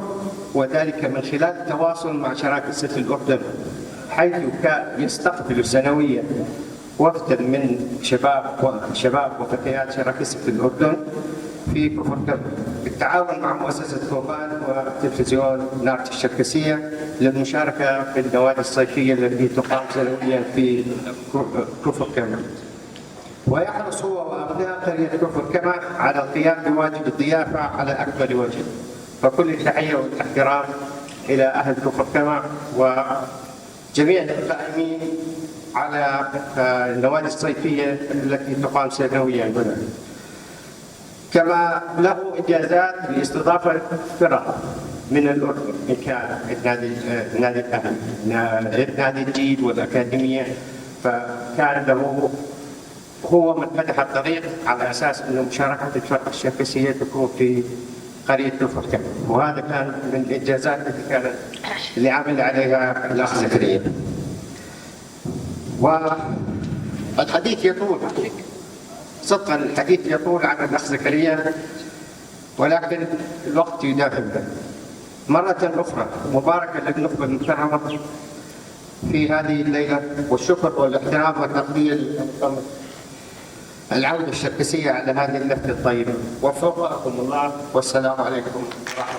وذلك من خلال التواصل مع شراكسة الأردن، حيث كان يستقبل سنويا وفدا من شباب وفتيات شراكسة الأردن في كفر كما، بالتعاون مع مؤسسة كوبان وتلفزيون نارت الشركسية للمشاركة في النوادي الصيفية التي تقام سنويا في كفر كما. ويحرص هو وأبناء قرية كفر كما على القيام بواجب الضيافة على أكمل وجه. فكل التحية والاحترام إلى أهل كفر كما وجميع القائمين على النوادي الصيفية التي تقام سنويا هنا. كما له إنجازات لاستضافة فرق من الأردن، إن كان نادي الأهلي، نادي الجيل والأكاديمية، فكان له هو من فتح الطريق على أساس أنه مشاركة الفرق الشركسية تكون في قرية كفر كما، وهذا كان من الإنجازات التي كانت اللي عمل عليها الأخ زكريا. والحديث يطول صدقا، الحديث يطول عن الأخ زكريا، ولكن الوقت يداهمنا. مرة أخرى مباركة للنخبة المكرمة في هذه الليلة، والشكر والاحترام والتقدير العودة الشركسية على هذه اللفتة الطيبة. وفقكم الله، والسلام عليكم ورحمة الله.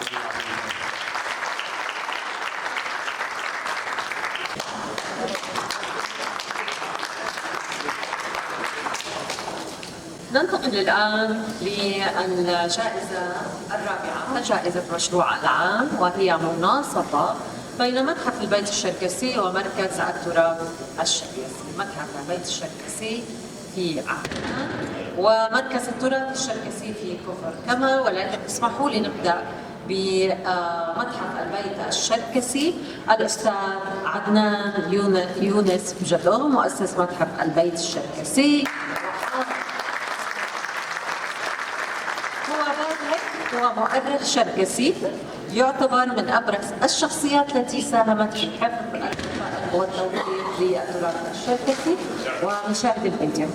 ننتقل الآن للجائزة الرابعة، جائزة مشروع العام، وهي مناصفة بين متحف البيت الشركسي ومركز التراث الشركسي. متحف البيت الشركسي في عمان ومركز التراث الشركسي في كفر كما، ولكن اسمحوا لي نبدأ بمتحف البيت الشركسي. الأستاذ عدنان يونس بجلو، مؤسس متحف البيت الشركسي، هو باحث ومؤرخ شركسي، يعتبر من أبرز الشخصيات التي ساهمت في حفظ والتوثيق للتراث الشركسي. ونشاهد الفيديو.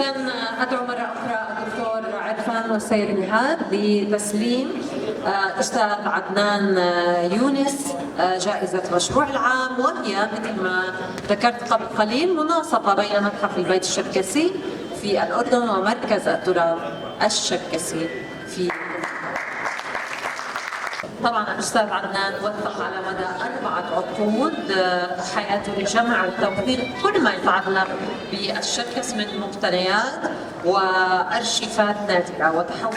إذا أدعو مرة أخرى الدكتور عرفان والسيد نهاد لتسليم أستاذ عدنان يونس جائزة مشروع العام، وهي مثل ما ذكرت قبل قليل مناصفة بين متحف البيت الشركسي في الأردن ومركز التراث الشركسي في. طبعا الأستاذ عدنان وثق على مدى 4 عقود حياته لجمع وتوثيق كل ما يتعلق بالشركس من مقتنيات وأرشيفات نادرة، وتحول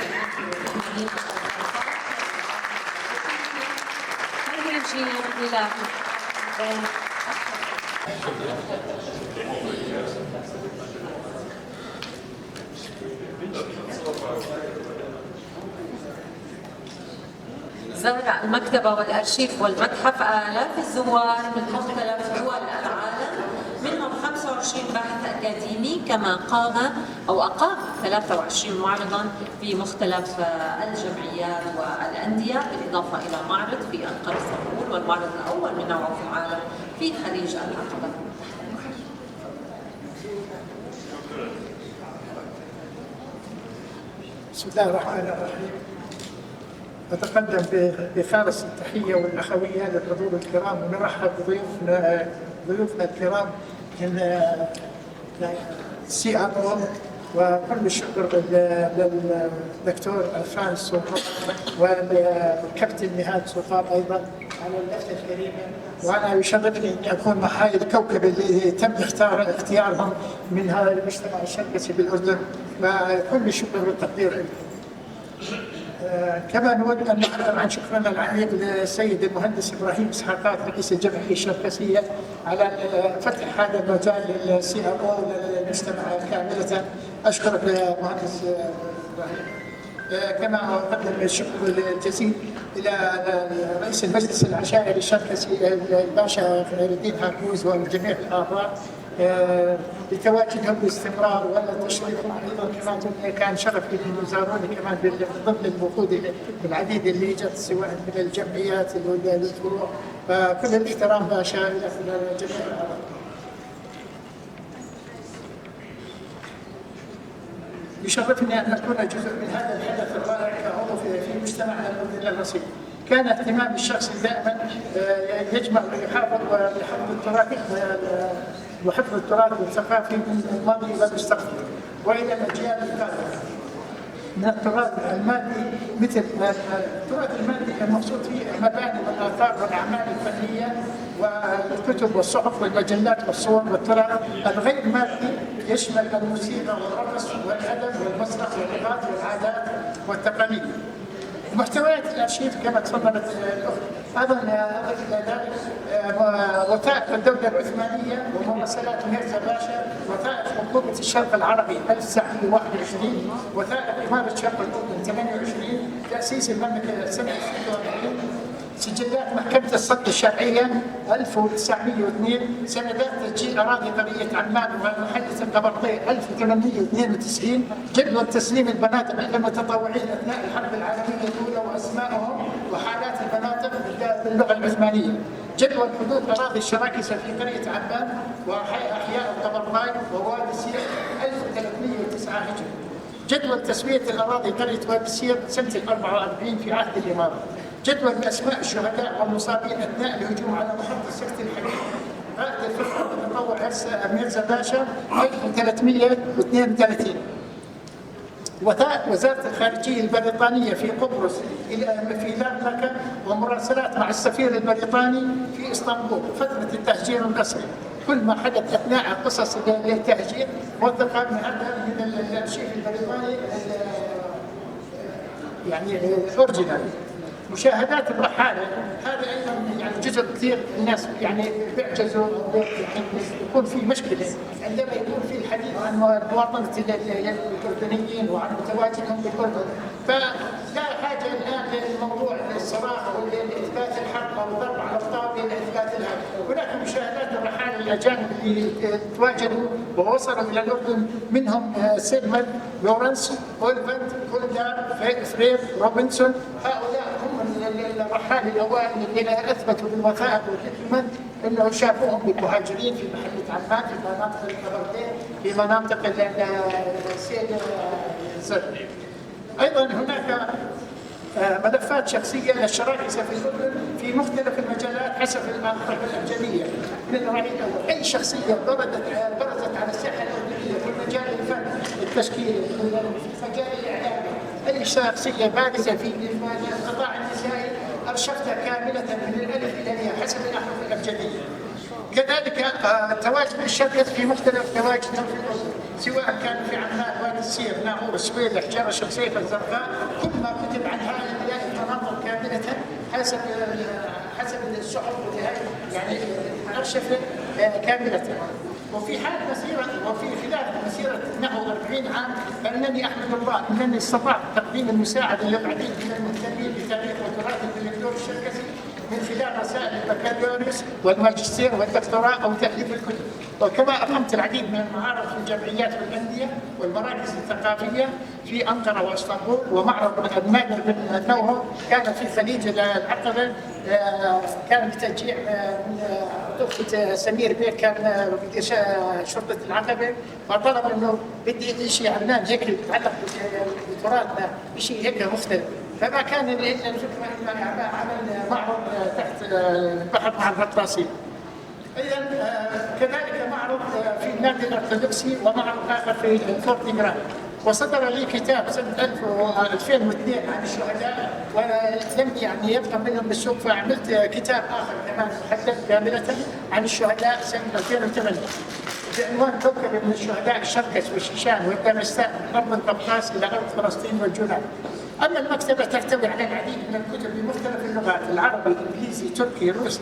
إلى زار المكتبة والأرشيف والمتحف آلاف الزوار من مختلف دول العالم، منهم 25 باحث أكاديمي، كما قام أو أقام 23 معرضا في مختلف الجمعيات والأندية، بالإضافة إلى معرض في أنقرة اسطنبول والمعرض الأول من نوعه في العالم في خليج العقبة. بسم الله الرحمن الرحيم. أتقدم بخالص التحية والأخوية للحضور الكرام، ونرحب بضيوفنا الكرام من CRO، وكل الشكر للدكتور عرفان سوقاط والكابتن نهاد سوقاط أيضا على اللفتة الكريمة. وأنا يشرفني أني أكون مع هاي الكوكب اللي تم اختيارهم من هذا المجتمع الشركسي بالأردن، وكل الشكر والتقدير لكم. كما نود أن نعبر عن شكرنا العميق للسيد المهندس إبراهيم إسحاقات رئيس الجمعية الشركسية على فتح هذا المجال لل CRO للمجتمع كاملة. أشكرك يا مهندس إبراهيم. كما أقدم الشكر الجزيل إلى رئيس المجلس العشائري الشركسي الباشا خير الدين هاكوز والجميع الأعضاء لتواجدهم باستمرار وتشريفهم ايضا. كمان كان شرف لي انه زاروني كمان ضمن الوفود العديده اللي اجت سواء من الجمعيات والفروع، فكل الاحترام باشا الى جميع الاعضاء. يشرفني ان اكون جزء من هذا الحدث الرائع كعضو في مجتمعنا الاردني الرصين. كان اهتمامي الشخصي دائما يجمع ويحافظ وحفظ التراث وحفظ التراث الثقافي من الماضي الى المستقبل والى الاجيال القادمه. من التراث المادي مثل التراث المادي المقصود فيه المباني والاثار والاعمال الفنيه والكتب والصحف والمجلات والصور، والتراث الغير مادي يشمل الموسيقى والرقص والادب والمسرح واللغات والعادات والتقاليد. محتويات الارشيف كما تفضلت الاخت ايضا اضف الى ذلك وثائق الدوله العثمانيه ومراسلات ميرزا باشا، وثائق حكومه الشرق العربي 1921، وثائق اماره شرق الاردن 28، تاسيس المملكه سنه 46، سجلات محكمة الصد الشرعية 1902، سندات تسجيل أراضي قرية عمان ومحلة القبرطي 1892، جدول تسليم البنادق إلى المتطوعين أثناء الحرب العالمية الأولى وأسمائهم وحالات البنادق باللغة العثمانية، جدول حدود أراضي الشراكسة في قرية عمان وأحياء القبرطاي ووادي سير 1309 هجري، جدول تسوية الأراضي قرية وادي سير سنة 44 في عهد الإمارة، جدول بأسماء الشهداء والمصابين أثناء الهجوم على محطة سكة الحديد قائد الفرقة المتطوع ميرزا باشا 1332، وثائق وزارة الخارجية البريطانية في قبرص في لارنكا ومراسلات مع السفير البريطاني في اسطنبول فترة التهجير القسري. كل ما حدث أثناء قصص التهجير وثق من هذا من الأرشيف البريطاني يعني ال original. مشاهدات الرحالة هذا أيضا يعني جزء كثير الناس يعني بيعجزوا، يعني يكون في مشكلة عندما يكون في الحديث عن مواطنة الأردنيين وعن تواجدهم بالأردن، فلا حاجة الآن للموضوع للصراخ ولإثبات الحق أو الضرب على الطاولة لإثبات الحق. هناك مشاهدات الرحالة الأجانب اللي تواجدوا ووصلوا إلى الأردن، منهم سيلمان، لورنس، أولفنت، كولدار، فرير، روبنسون، هؤلاء هم الرحال الاوائل الذين اثبتوا بالوثائق وال document انه شافوهم بالمهاجرين في محله عمان، في مناطق القبردين، في مناطق السيل الزر. ايضا هناك ملفات شخصية للشراكسه في الاردن في مختلف المجالات حسب الاحرف الابجدية من الرعيل الاول، اي شخصية برزت على الساحة الاردنية في مجال الفن، التشكيل، في المجال الاعلامي، اي شخصية بارزة في القطاع النسائي ارشفتها كاملة من الالف الى الياء حسب الاحرف الابجدية. كذلك تواجد الشركس في مختلف تواجدهم في الاردن، سواء كانوا في عمان، وادي السير، ناعور، سويلح، جرش، الخيفه، الزرقاء، كل ما كتب عن هؤلاء المناطق كاملة حسب الصحف يعني الارشفه كاملة. وفي خلال مسيره نحو 40 عام فانني احمد الله انني استطعت تقديم المساعدة للعديد من المهتمين بتاريخ وتراث الفلكلور الشركسي من خلال رسائل البكالوريوس والماجستير والدكتوراه او تاليف الكتب. وكما اقمت العديد من المعارض في الجمعيات والاندية والمراكز الثقافية في انقرة واسطنبول، ومعرض النادر بن نوهو كان في خليج العقبة، كان بتشجيع من عطوفة سمير بيك، كان مدير شرطه العقبة، فطلب انه بدي شيء عمان هيك يتعلق بتراثنا، شيء هيك مختلف. فما كان الا الفكرة انه عمل معرض تحت البحر مع الغطاسين. اذا كذلك معرض في النادي الارثوذكسي ومعرض اخر في فورت جراند. وصدر لي كتاب سنة 2002 عن الشهداء، ولم يعني يبقى منهم بالسوق، فعملت كتاب اخر كمان محدد كاملة عن الشهداء سنة 2008 بعنوان كوكب من الشهداء الشركس والشيشان والداغستان من ارض القفقاز الى ارض فلسطين والجولان. اما المكتبة تحتوي على العديد من الكتب بمختلف اللغات: العربي، الانجليزي، تركي، روسي،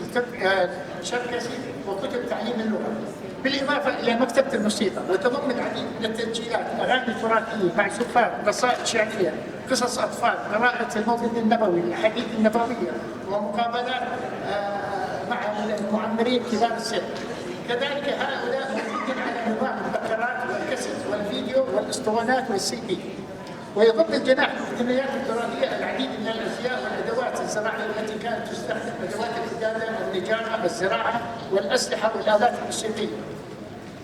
شركسي، وكتب تعليم اللغة. بالاضافة الى مكتبه الموسيقى، وتضم العديد من التسجيلات، اغاني تراثيه، معزوفات، قصائد شعرية، قصص اطفال، قراءة المولد النبوي، الاحاديث النبوية، ومقابلات مع المعمرين كبار السن. كذلك هؤلاء موجودين على نظام البكرات والكاسيت والفيديو والاسطوانات والسي دي. ويضم الجناح المقتنيات التراثية العديد من الازياء والادوات الزراعية التي كانت تستخدم، ادوات الحداده والنجاره والزراعة والاسلحة والالات الموسيقية.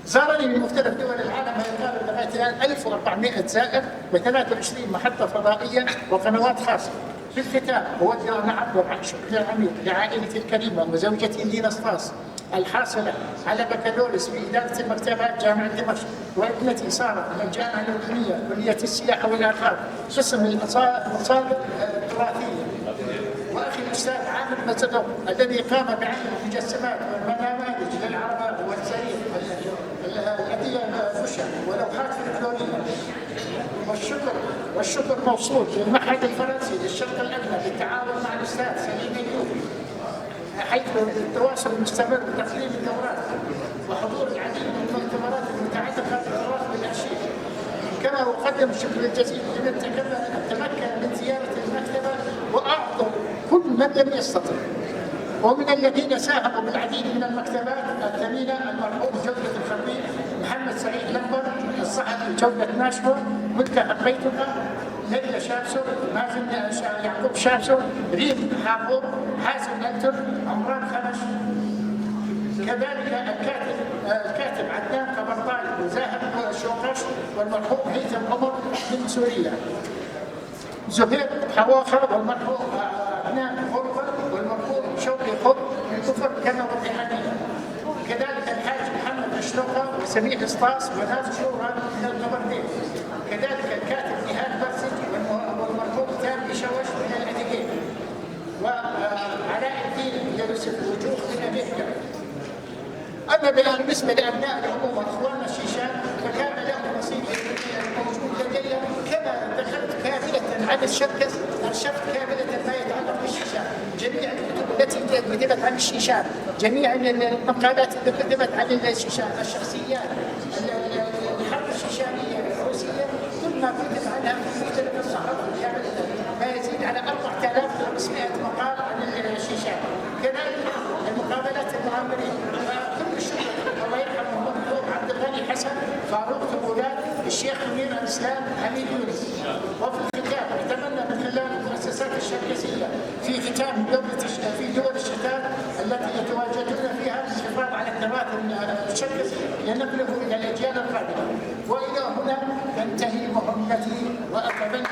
زارني من مختلف دول العالم ما يقارب لغاية الان 1400 زائر و23 محطة فضائية وقنوات خاصة. في الختام اود ان اعبر عن شكري العميق لعائلتي الكريمة وزوجتي لينا سطاس الحاصلة على بكالوريوس في ادارة المكتبات جامعه دمشق، وابنتي ساره من الجامعة الاردنية كليه السياحة والاثار قسم المصادر التراثية، واخي الاستاذ عامر مزدوق الذي قام بعمل المجسمات والنماذج للعربات والزرير الهدية بشع ولوحات فلكلوريه. والشكر موصول للمعهد الفرنسي للشرق الادنى بالتعاون مع الاستاذ سليم ايوب، حيث التواصل المستمر وتقديم الدورات وحضور العديد من المؤتمرات المتعلقة بالتراث والارشيف. كما اقدم الشكر الجزيل لمن تمكن من زيارة المكتبة، واعذر كل من لم يستطع. ومن الذين ساهموا بالعديد من المكتبات الثمينة المرحوم جوده الخطيب، محمد سعيد لمبر، الصحفي جوده ناشفو، ملكه حبيتك، ليلى شابسو، مازن يعقوب شابسو، ريم حافور، حازم ألتر، عمران خمش. كذلك الكاتب عدنان قبرطاي وزاهر شوقش والمرحوم هيثم عمر من سوريا. زهير حواخر والمرحوم عدنان غرفة والمرحوم شوقي خط من كفر كما والريحانية. كذلك الحاج محمد الشلوقة وسميح سطاس وناس شورى من القبردين. كذلك الكاتب نهاد برسج والمرحوم تامي شوش من الأديجين. وعلاء الدين يوسف وجوه من أمريكا. أما بالنسبة لأبناء العمومة أخواننا الشيشان فكان لهم نصيب موجود لدي، كما دخلت كاملة عن الشركس أرشفت كاملة ما يتعلق بالشيشان، جميع الكتب التي كتبت عن الشيشان، جميع المقالات التي كتبت عن الشيشان، الشخصيات، الحرب الشيشانية الروسية، كل ما كتب عنها في مختلف الصحف كاملة، ما يزيد على 4500 مقال عن الشيشان. كذلك المقابلات المعمرين، كل الشكر الله يرحمه المرحوم عبد الغني حسن، فاروق تبولات، الشيخ منير الاسلام، حميد يونس. وفي الختام اتمنى من خلال المؤسسات الشركسيه في ختام اليوم التراث الشركسي لنقله إلى الأجيال القادمة. وإلى هنا تنتهي مهمتي وأتمنى.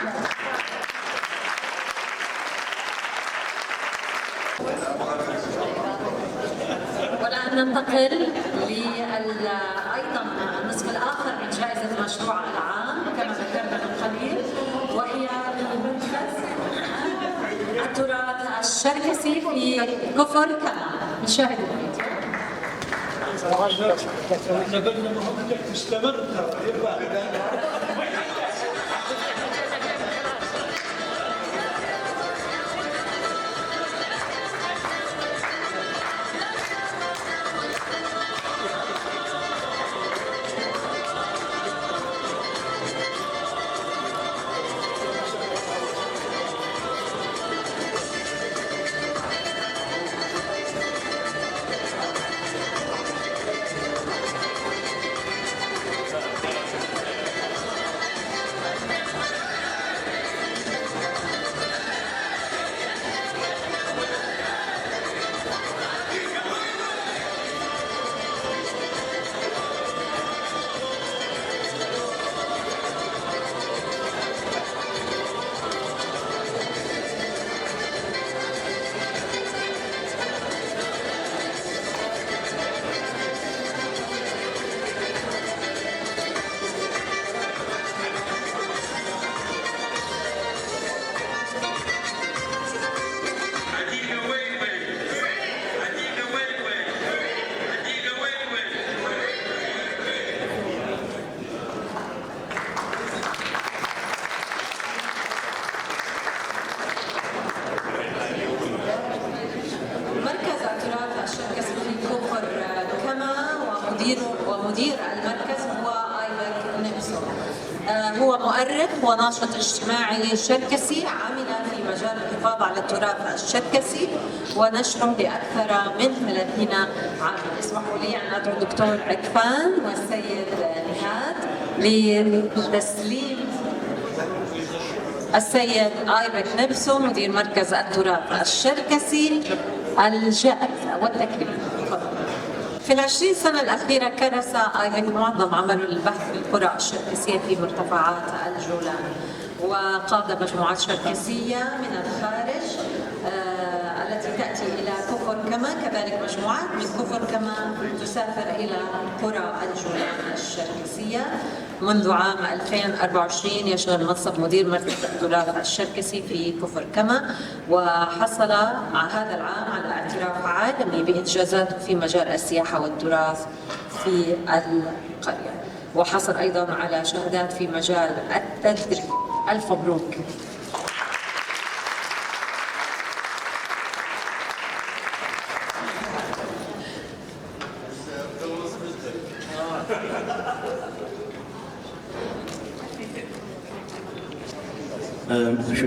والآن ننتقل أيضا النصف الآخر من جائزة مشروع العام كما ذكرنا من قليل، وهي لمركز التراث الشركسي في كفر كما. نشاهد الفيديو. احنا قلنا مهمتك تستمر. مركز التراث الشركسي في كفر كما ومدير المركز هو ايبك نفسه. هو مؤرخ وناشط اجتماعي شركسي، عمل في مجال الحفاظ على التراث الشركسي ونشره لأكثر من 30 عاما. اسمحوا لي أن أدعو الدكتور عكفان والسيد نهاد لتسليم السيد ايبك نفسه مدير مركز التراث الشركسي الجائزة والتكريم. في ال20 سنة الأخيرة كرس ايبك معظم عمله للبحث في القرى الشركسية في مرتفعات الجولان، وقاد مجموعات شركسية من الخارج التي تأتي إلى كفر كما، كذلك مجموعات من كفر كما تسافر إلى قرى الجولان الشركسية. منذ عام 2024 يشغل منصب مدير مركز التراث الشركسي في كفر كما، وحصل هذا العام على اعتراف عالمي بإنجازاته في مجال السياحة والتراث في القرية، وحصل أيضا على شهادات في مجال التدريب. ألف مبروك.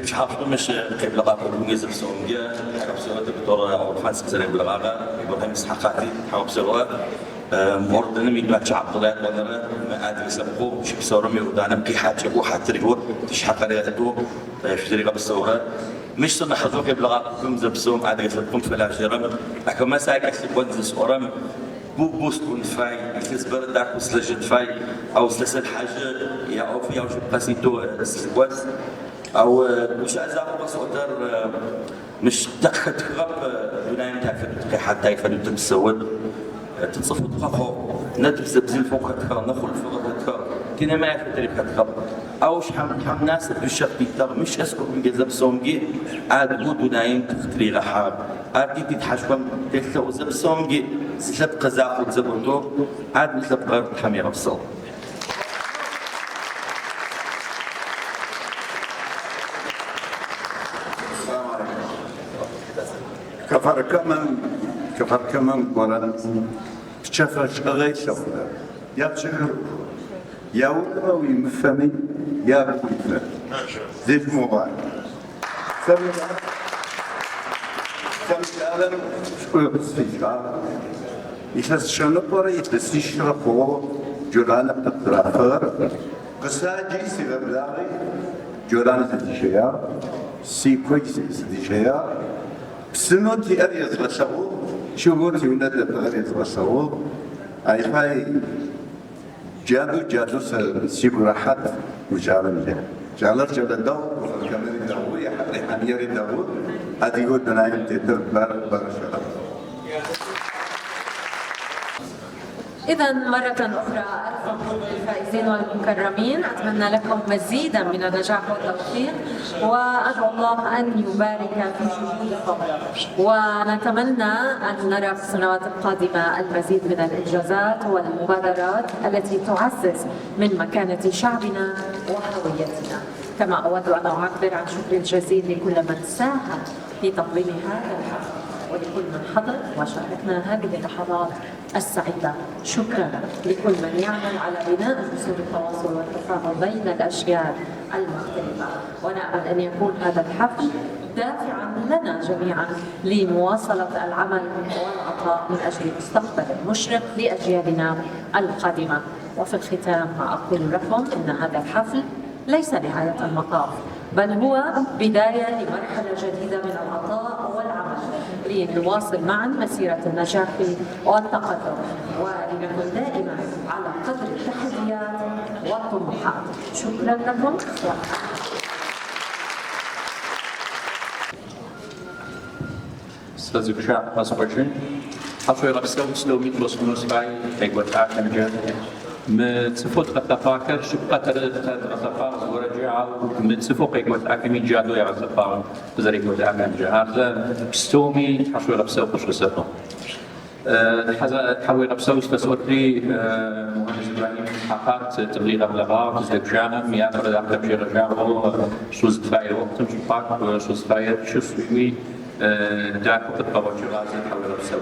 شو حافظ مش كيف لقاء بالمجلس السعودية حق بسوات الدكتور عرفان سكسري بالغابة إبراهيم إسحاقاتي حق بسوات أردن ميت شعب طلعت ونرى ما أدري سبقو شو بسورة ميردانا بكي حاجة وحتريور تشحق عليها شو طريقة بالصورة مش صرنا حظوك بلغاكم زبسوم أدري سبقم فلا جرم لكن ما سايك أكسب صورة بو بوست فاي يخلص بردك وسلجت فاي أو سلسل حاجة يا أو في أو شو قاسيتو سلسل أو مش أزاق بس أقدر مش تأخذ غب دونايم تاكل حتى يفعلوا تبسود تتصفوا تقفوا ندرس بزين فوق تخا نخل فوق تخا كنا ما يعرف تريب تخا أو شحال حم ناس بالشق بيتر مش أسكت من جذب سونجي عاد بو دونايم تختري غحاب عاد تتحشم تلتا وزب سونجي سلب قزاق وزبطو عاد مثل قرب حمير بصو. كفر كمان كفر كمان قرن تشافى شغي شغلة يا تشهر يا ولوي مفهمي يا بكيفة زيت موبايل سمي العالم يتلس شنقر يتلس يشرقو جولان بتقرافر قساجي سيغبلاغي جولان سديشيا سيكوي سديشيا بسنوتي أريز غشغو شو قلت ولاد تغريد بصوت أي فاي جادو جادو سيكو راحت وجارن جالر جال دو كمان دو يا حد حنيري دو هذه يقول دنايم تتر بار بار شغل. إذا مرة أخرى ألف مبروك للفائزين والمكرمين، أتمنى لكم مزيدا من النجاح والتوفيق، وأدعو الله أن يبارك في جهودكم، ونتمنى أن نرى في السنوات القادمة المزيد من الإنجازات والمبادرات التي تعزز من مكانة شعبنا وهويتنا. كما أود أن أعبر عن شكري الجزيل لكل من ساهم في تنظيم هذا الحفل ولكل من حضر وشاركنا هذه اللحظات السعيدة. شكرا لكل من يعمل على بناء جسور التواصل والتفاهم بين الأجيال المختلفة، ونأمل أن يكون هذا الحفل دافعا لنا جميعا لمواصلة العمل والعطاء من أجل مستقبل مشرق لأجيالنا القادمة. وفي الختام أقول لكم إن هذا الحفل ليس نهاية المطاف، بل هو بداية لمرحلة جديدة من العطاء والعمل لنواصل معا مسيرة النجاح والتقدم، ولنكن دائما على قدر التحديات والطموحات. شكرا لكم. أستاذ بشار أصبجن حصوي ربسو سلوميت بصنوس باي تيقوت آكم جاد متسفوت غتفاكر شبقة غتفاكر ورجع متسفوق يقوت آكمي جادو يا غتفاكر بزر يقوت آكم جاد هذا بستومي حصوي ربسو قش سفو حوي ربسو سفسوتري مهندس إبراهيم حقات تبليغ بلغار تزدك جانم يا فرد أحلى شيء رجعه شو زدفاير وقتم شباك شو زدفاير شو سوي داكو تطبع غازي حول بسوي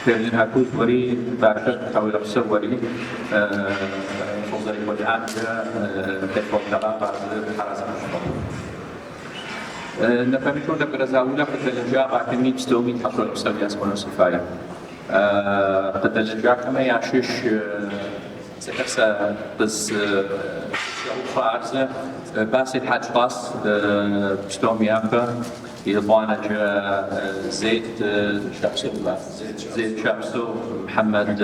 لأنها كوز وري باشا حول بسوري صوزري والآن تدفع دقائق حرس نفهمتو لك رزاولا قد الجاء كمية ستومي حصل بسوي أسمونه سفايا قد الجاء كما يعشش سكسا بس فارزة باسل حاج باس بستومي يافا يضوانا زيت شابسو زيت شابسو محمد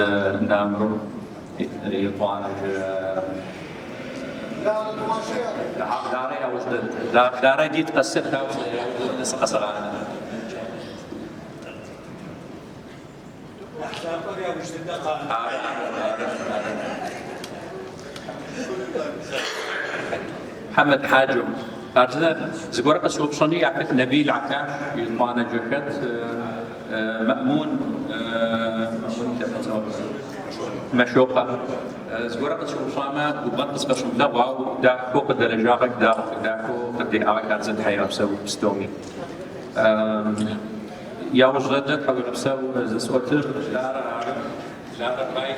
نامرو يضوانا داري داري دي تقصرها قصر محمد حاجو أرزا زبورة سوبصني يعرف نبيل عكاش يطوانا جكت مأمون مشوقة زبورة سوبصاما وبنقص بس مدوع داكو قد لجاقك داكو قد أعك أرزا حياة بسو بستومي يا وجدت حول بسو زسوتر لا لا باي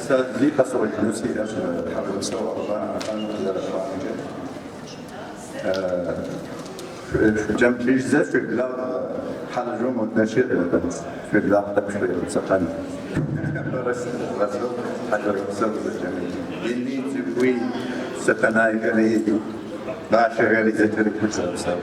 أستاذ لي قصر الجلوسي حول مستوى أربعة في جنب ليش في بلاغ حال جوم والنشيد في بلاغ تبشري سقن حجر الجميل اللي تبوي ستناي غري باشا غري زترك حسب سوا.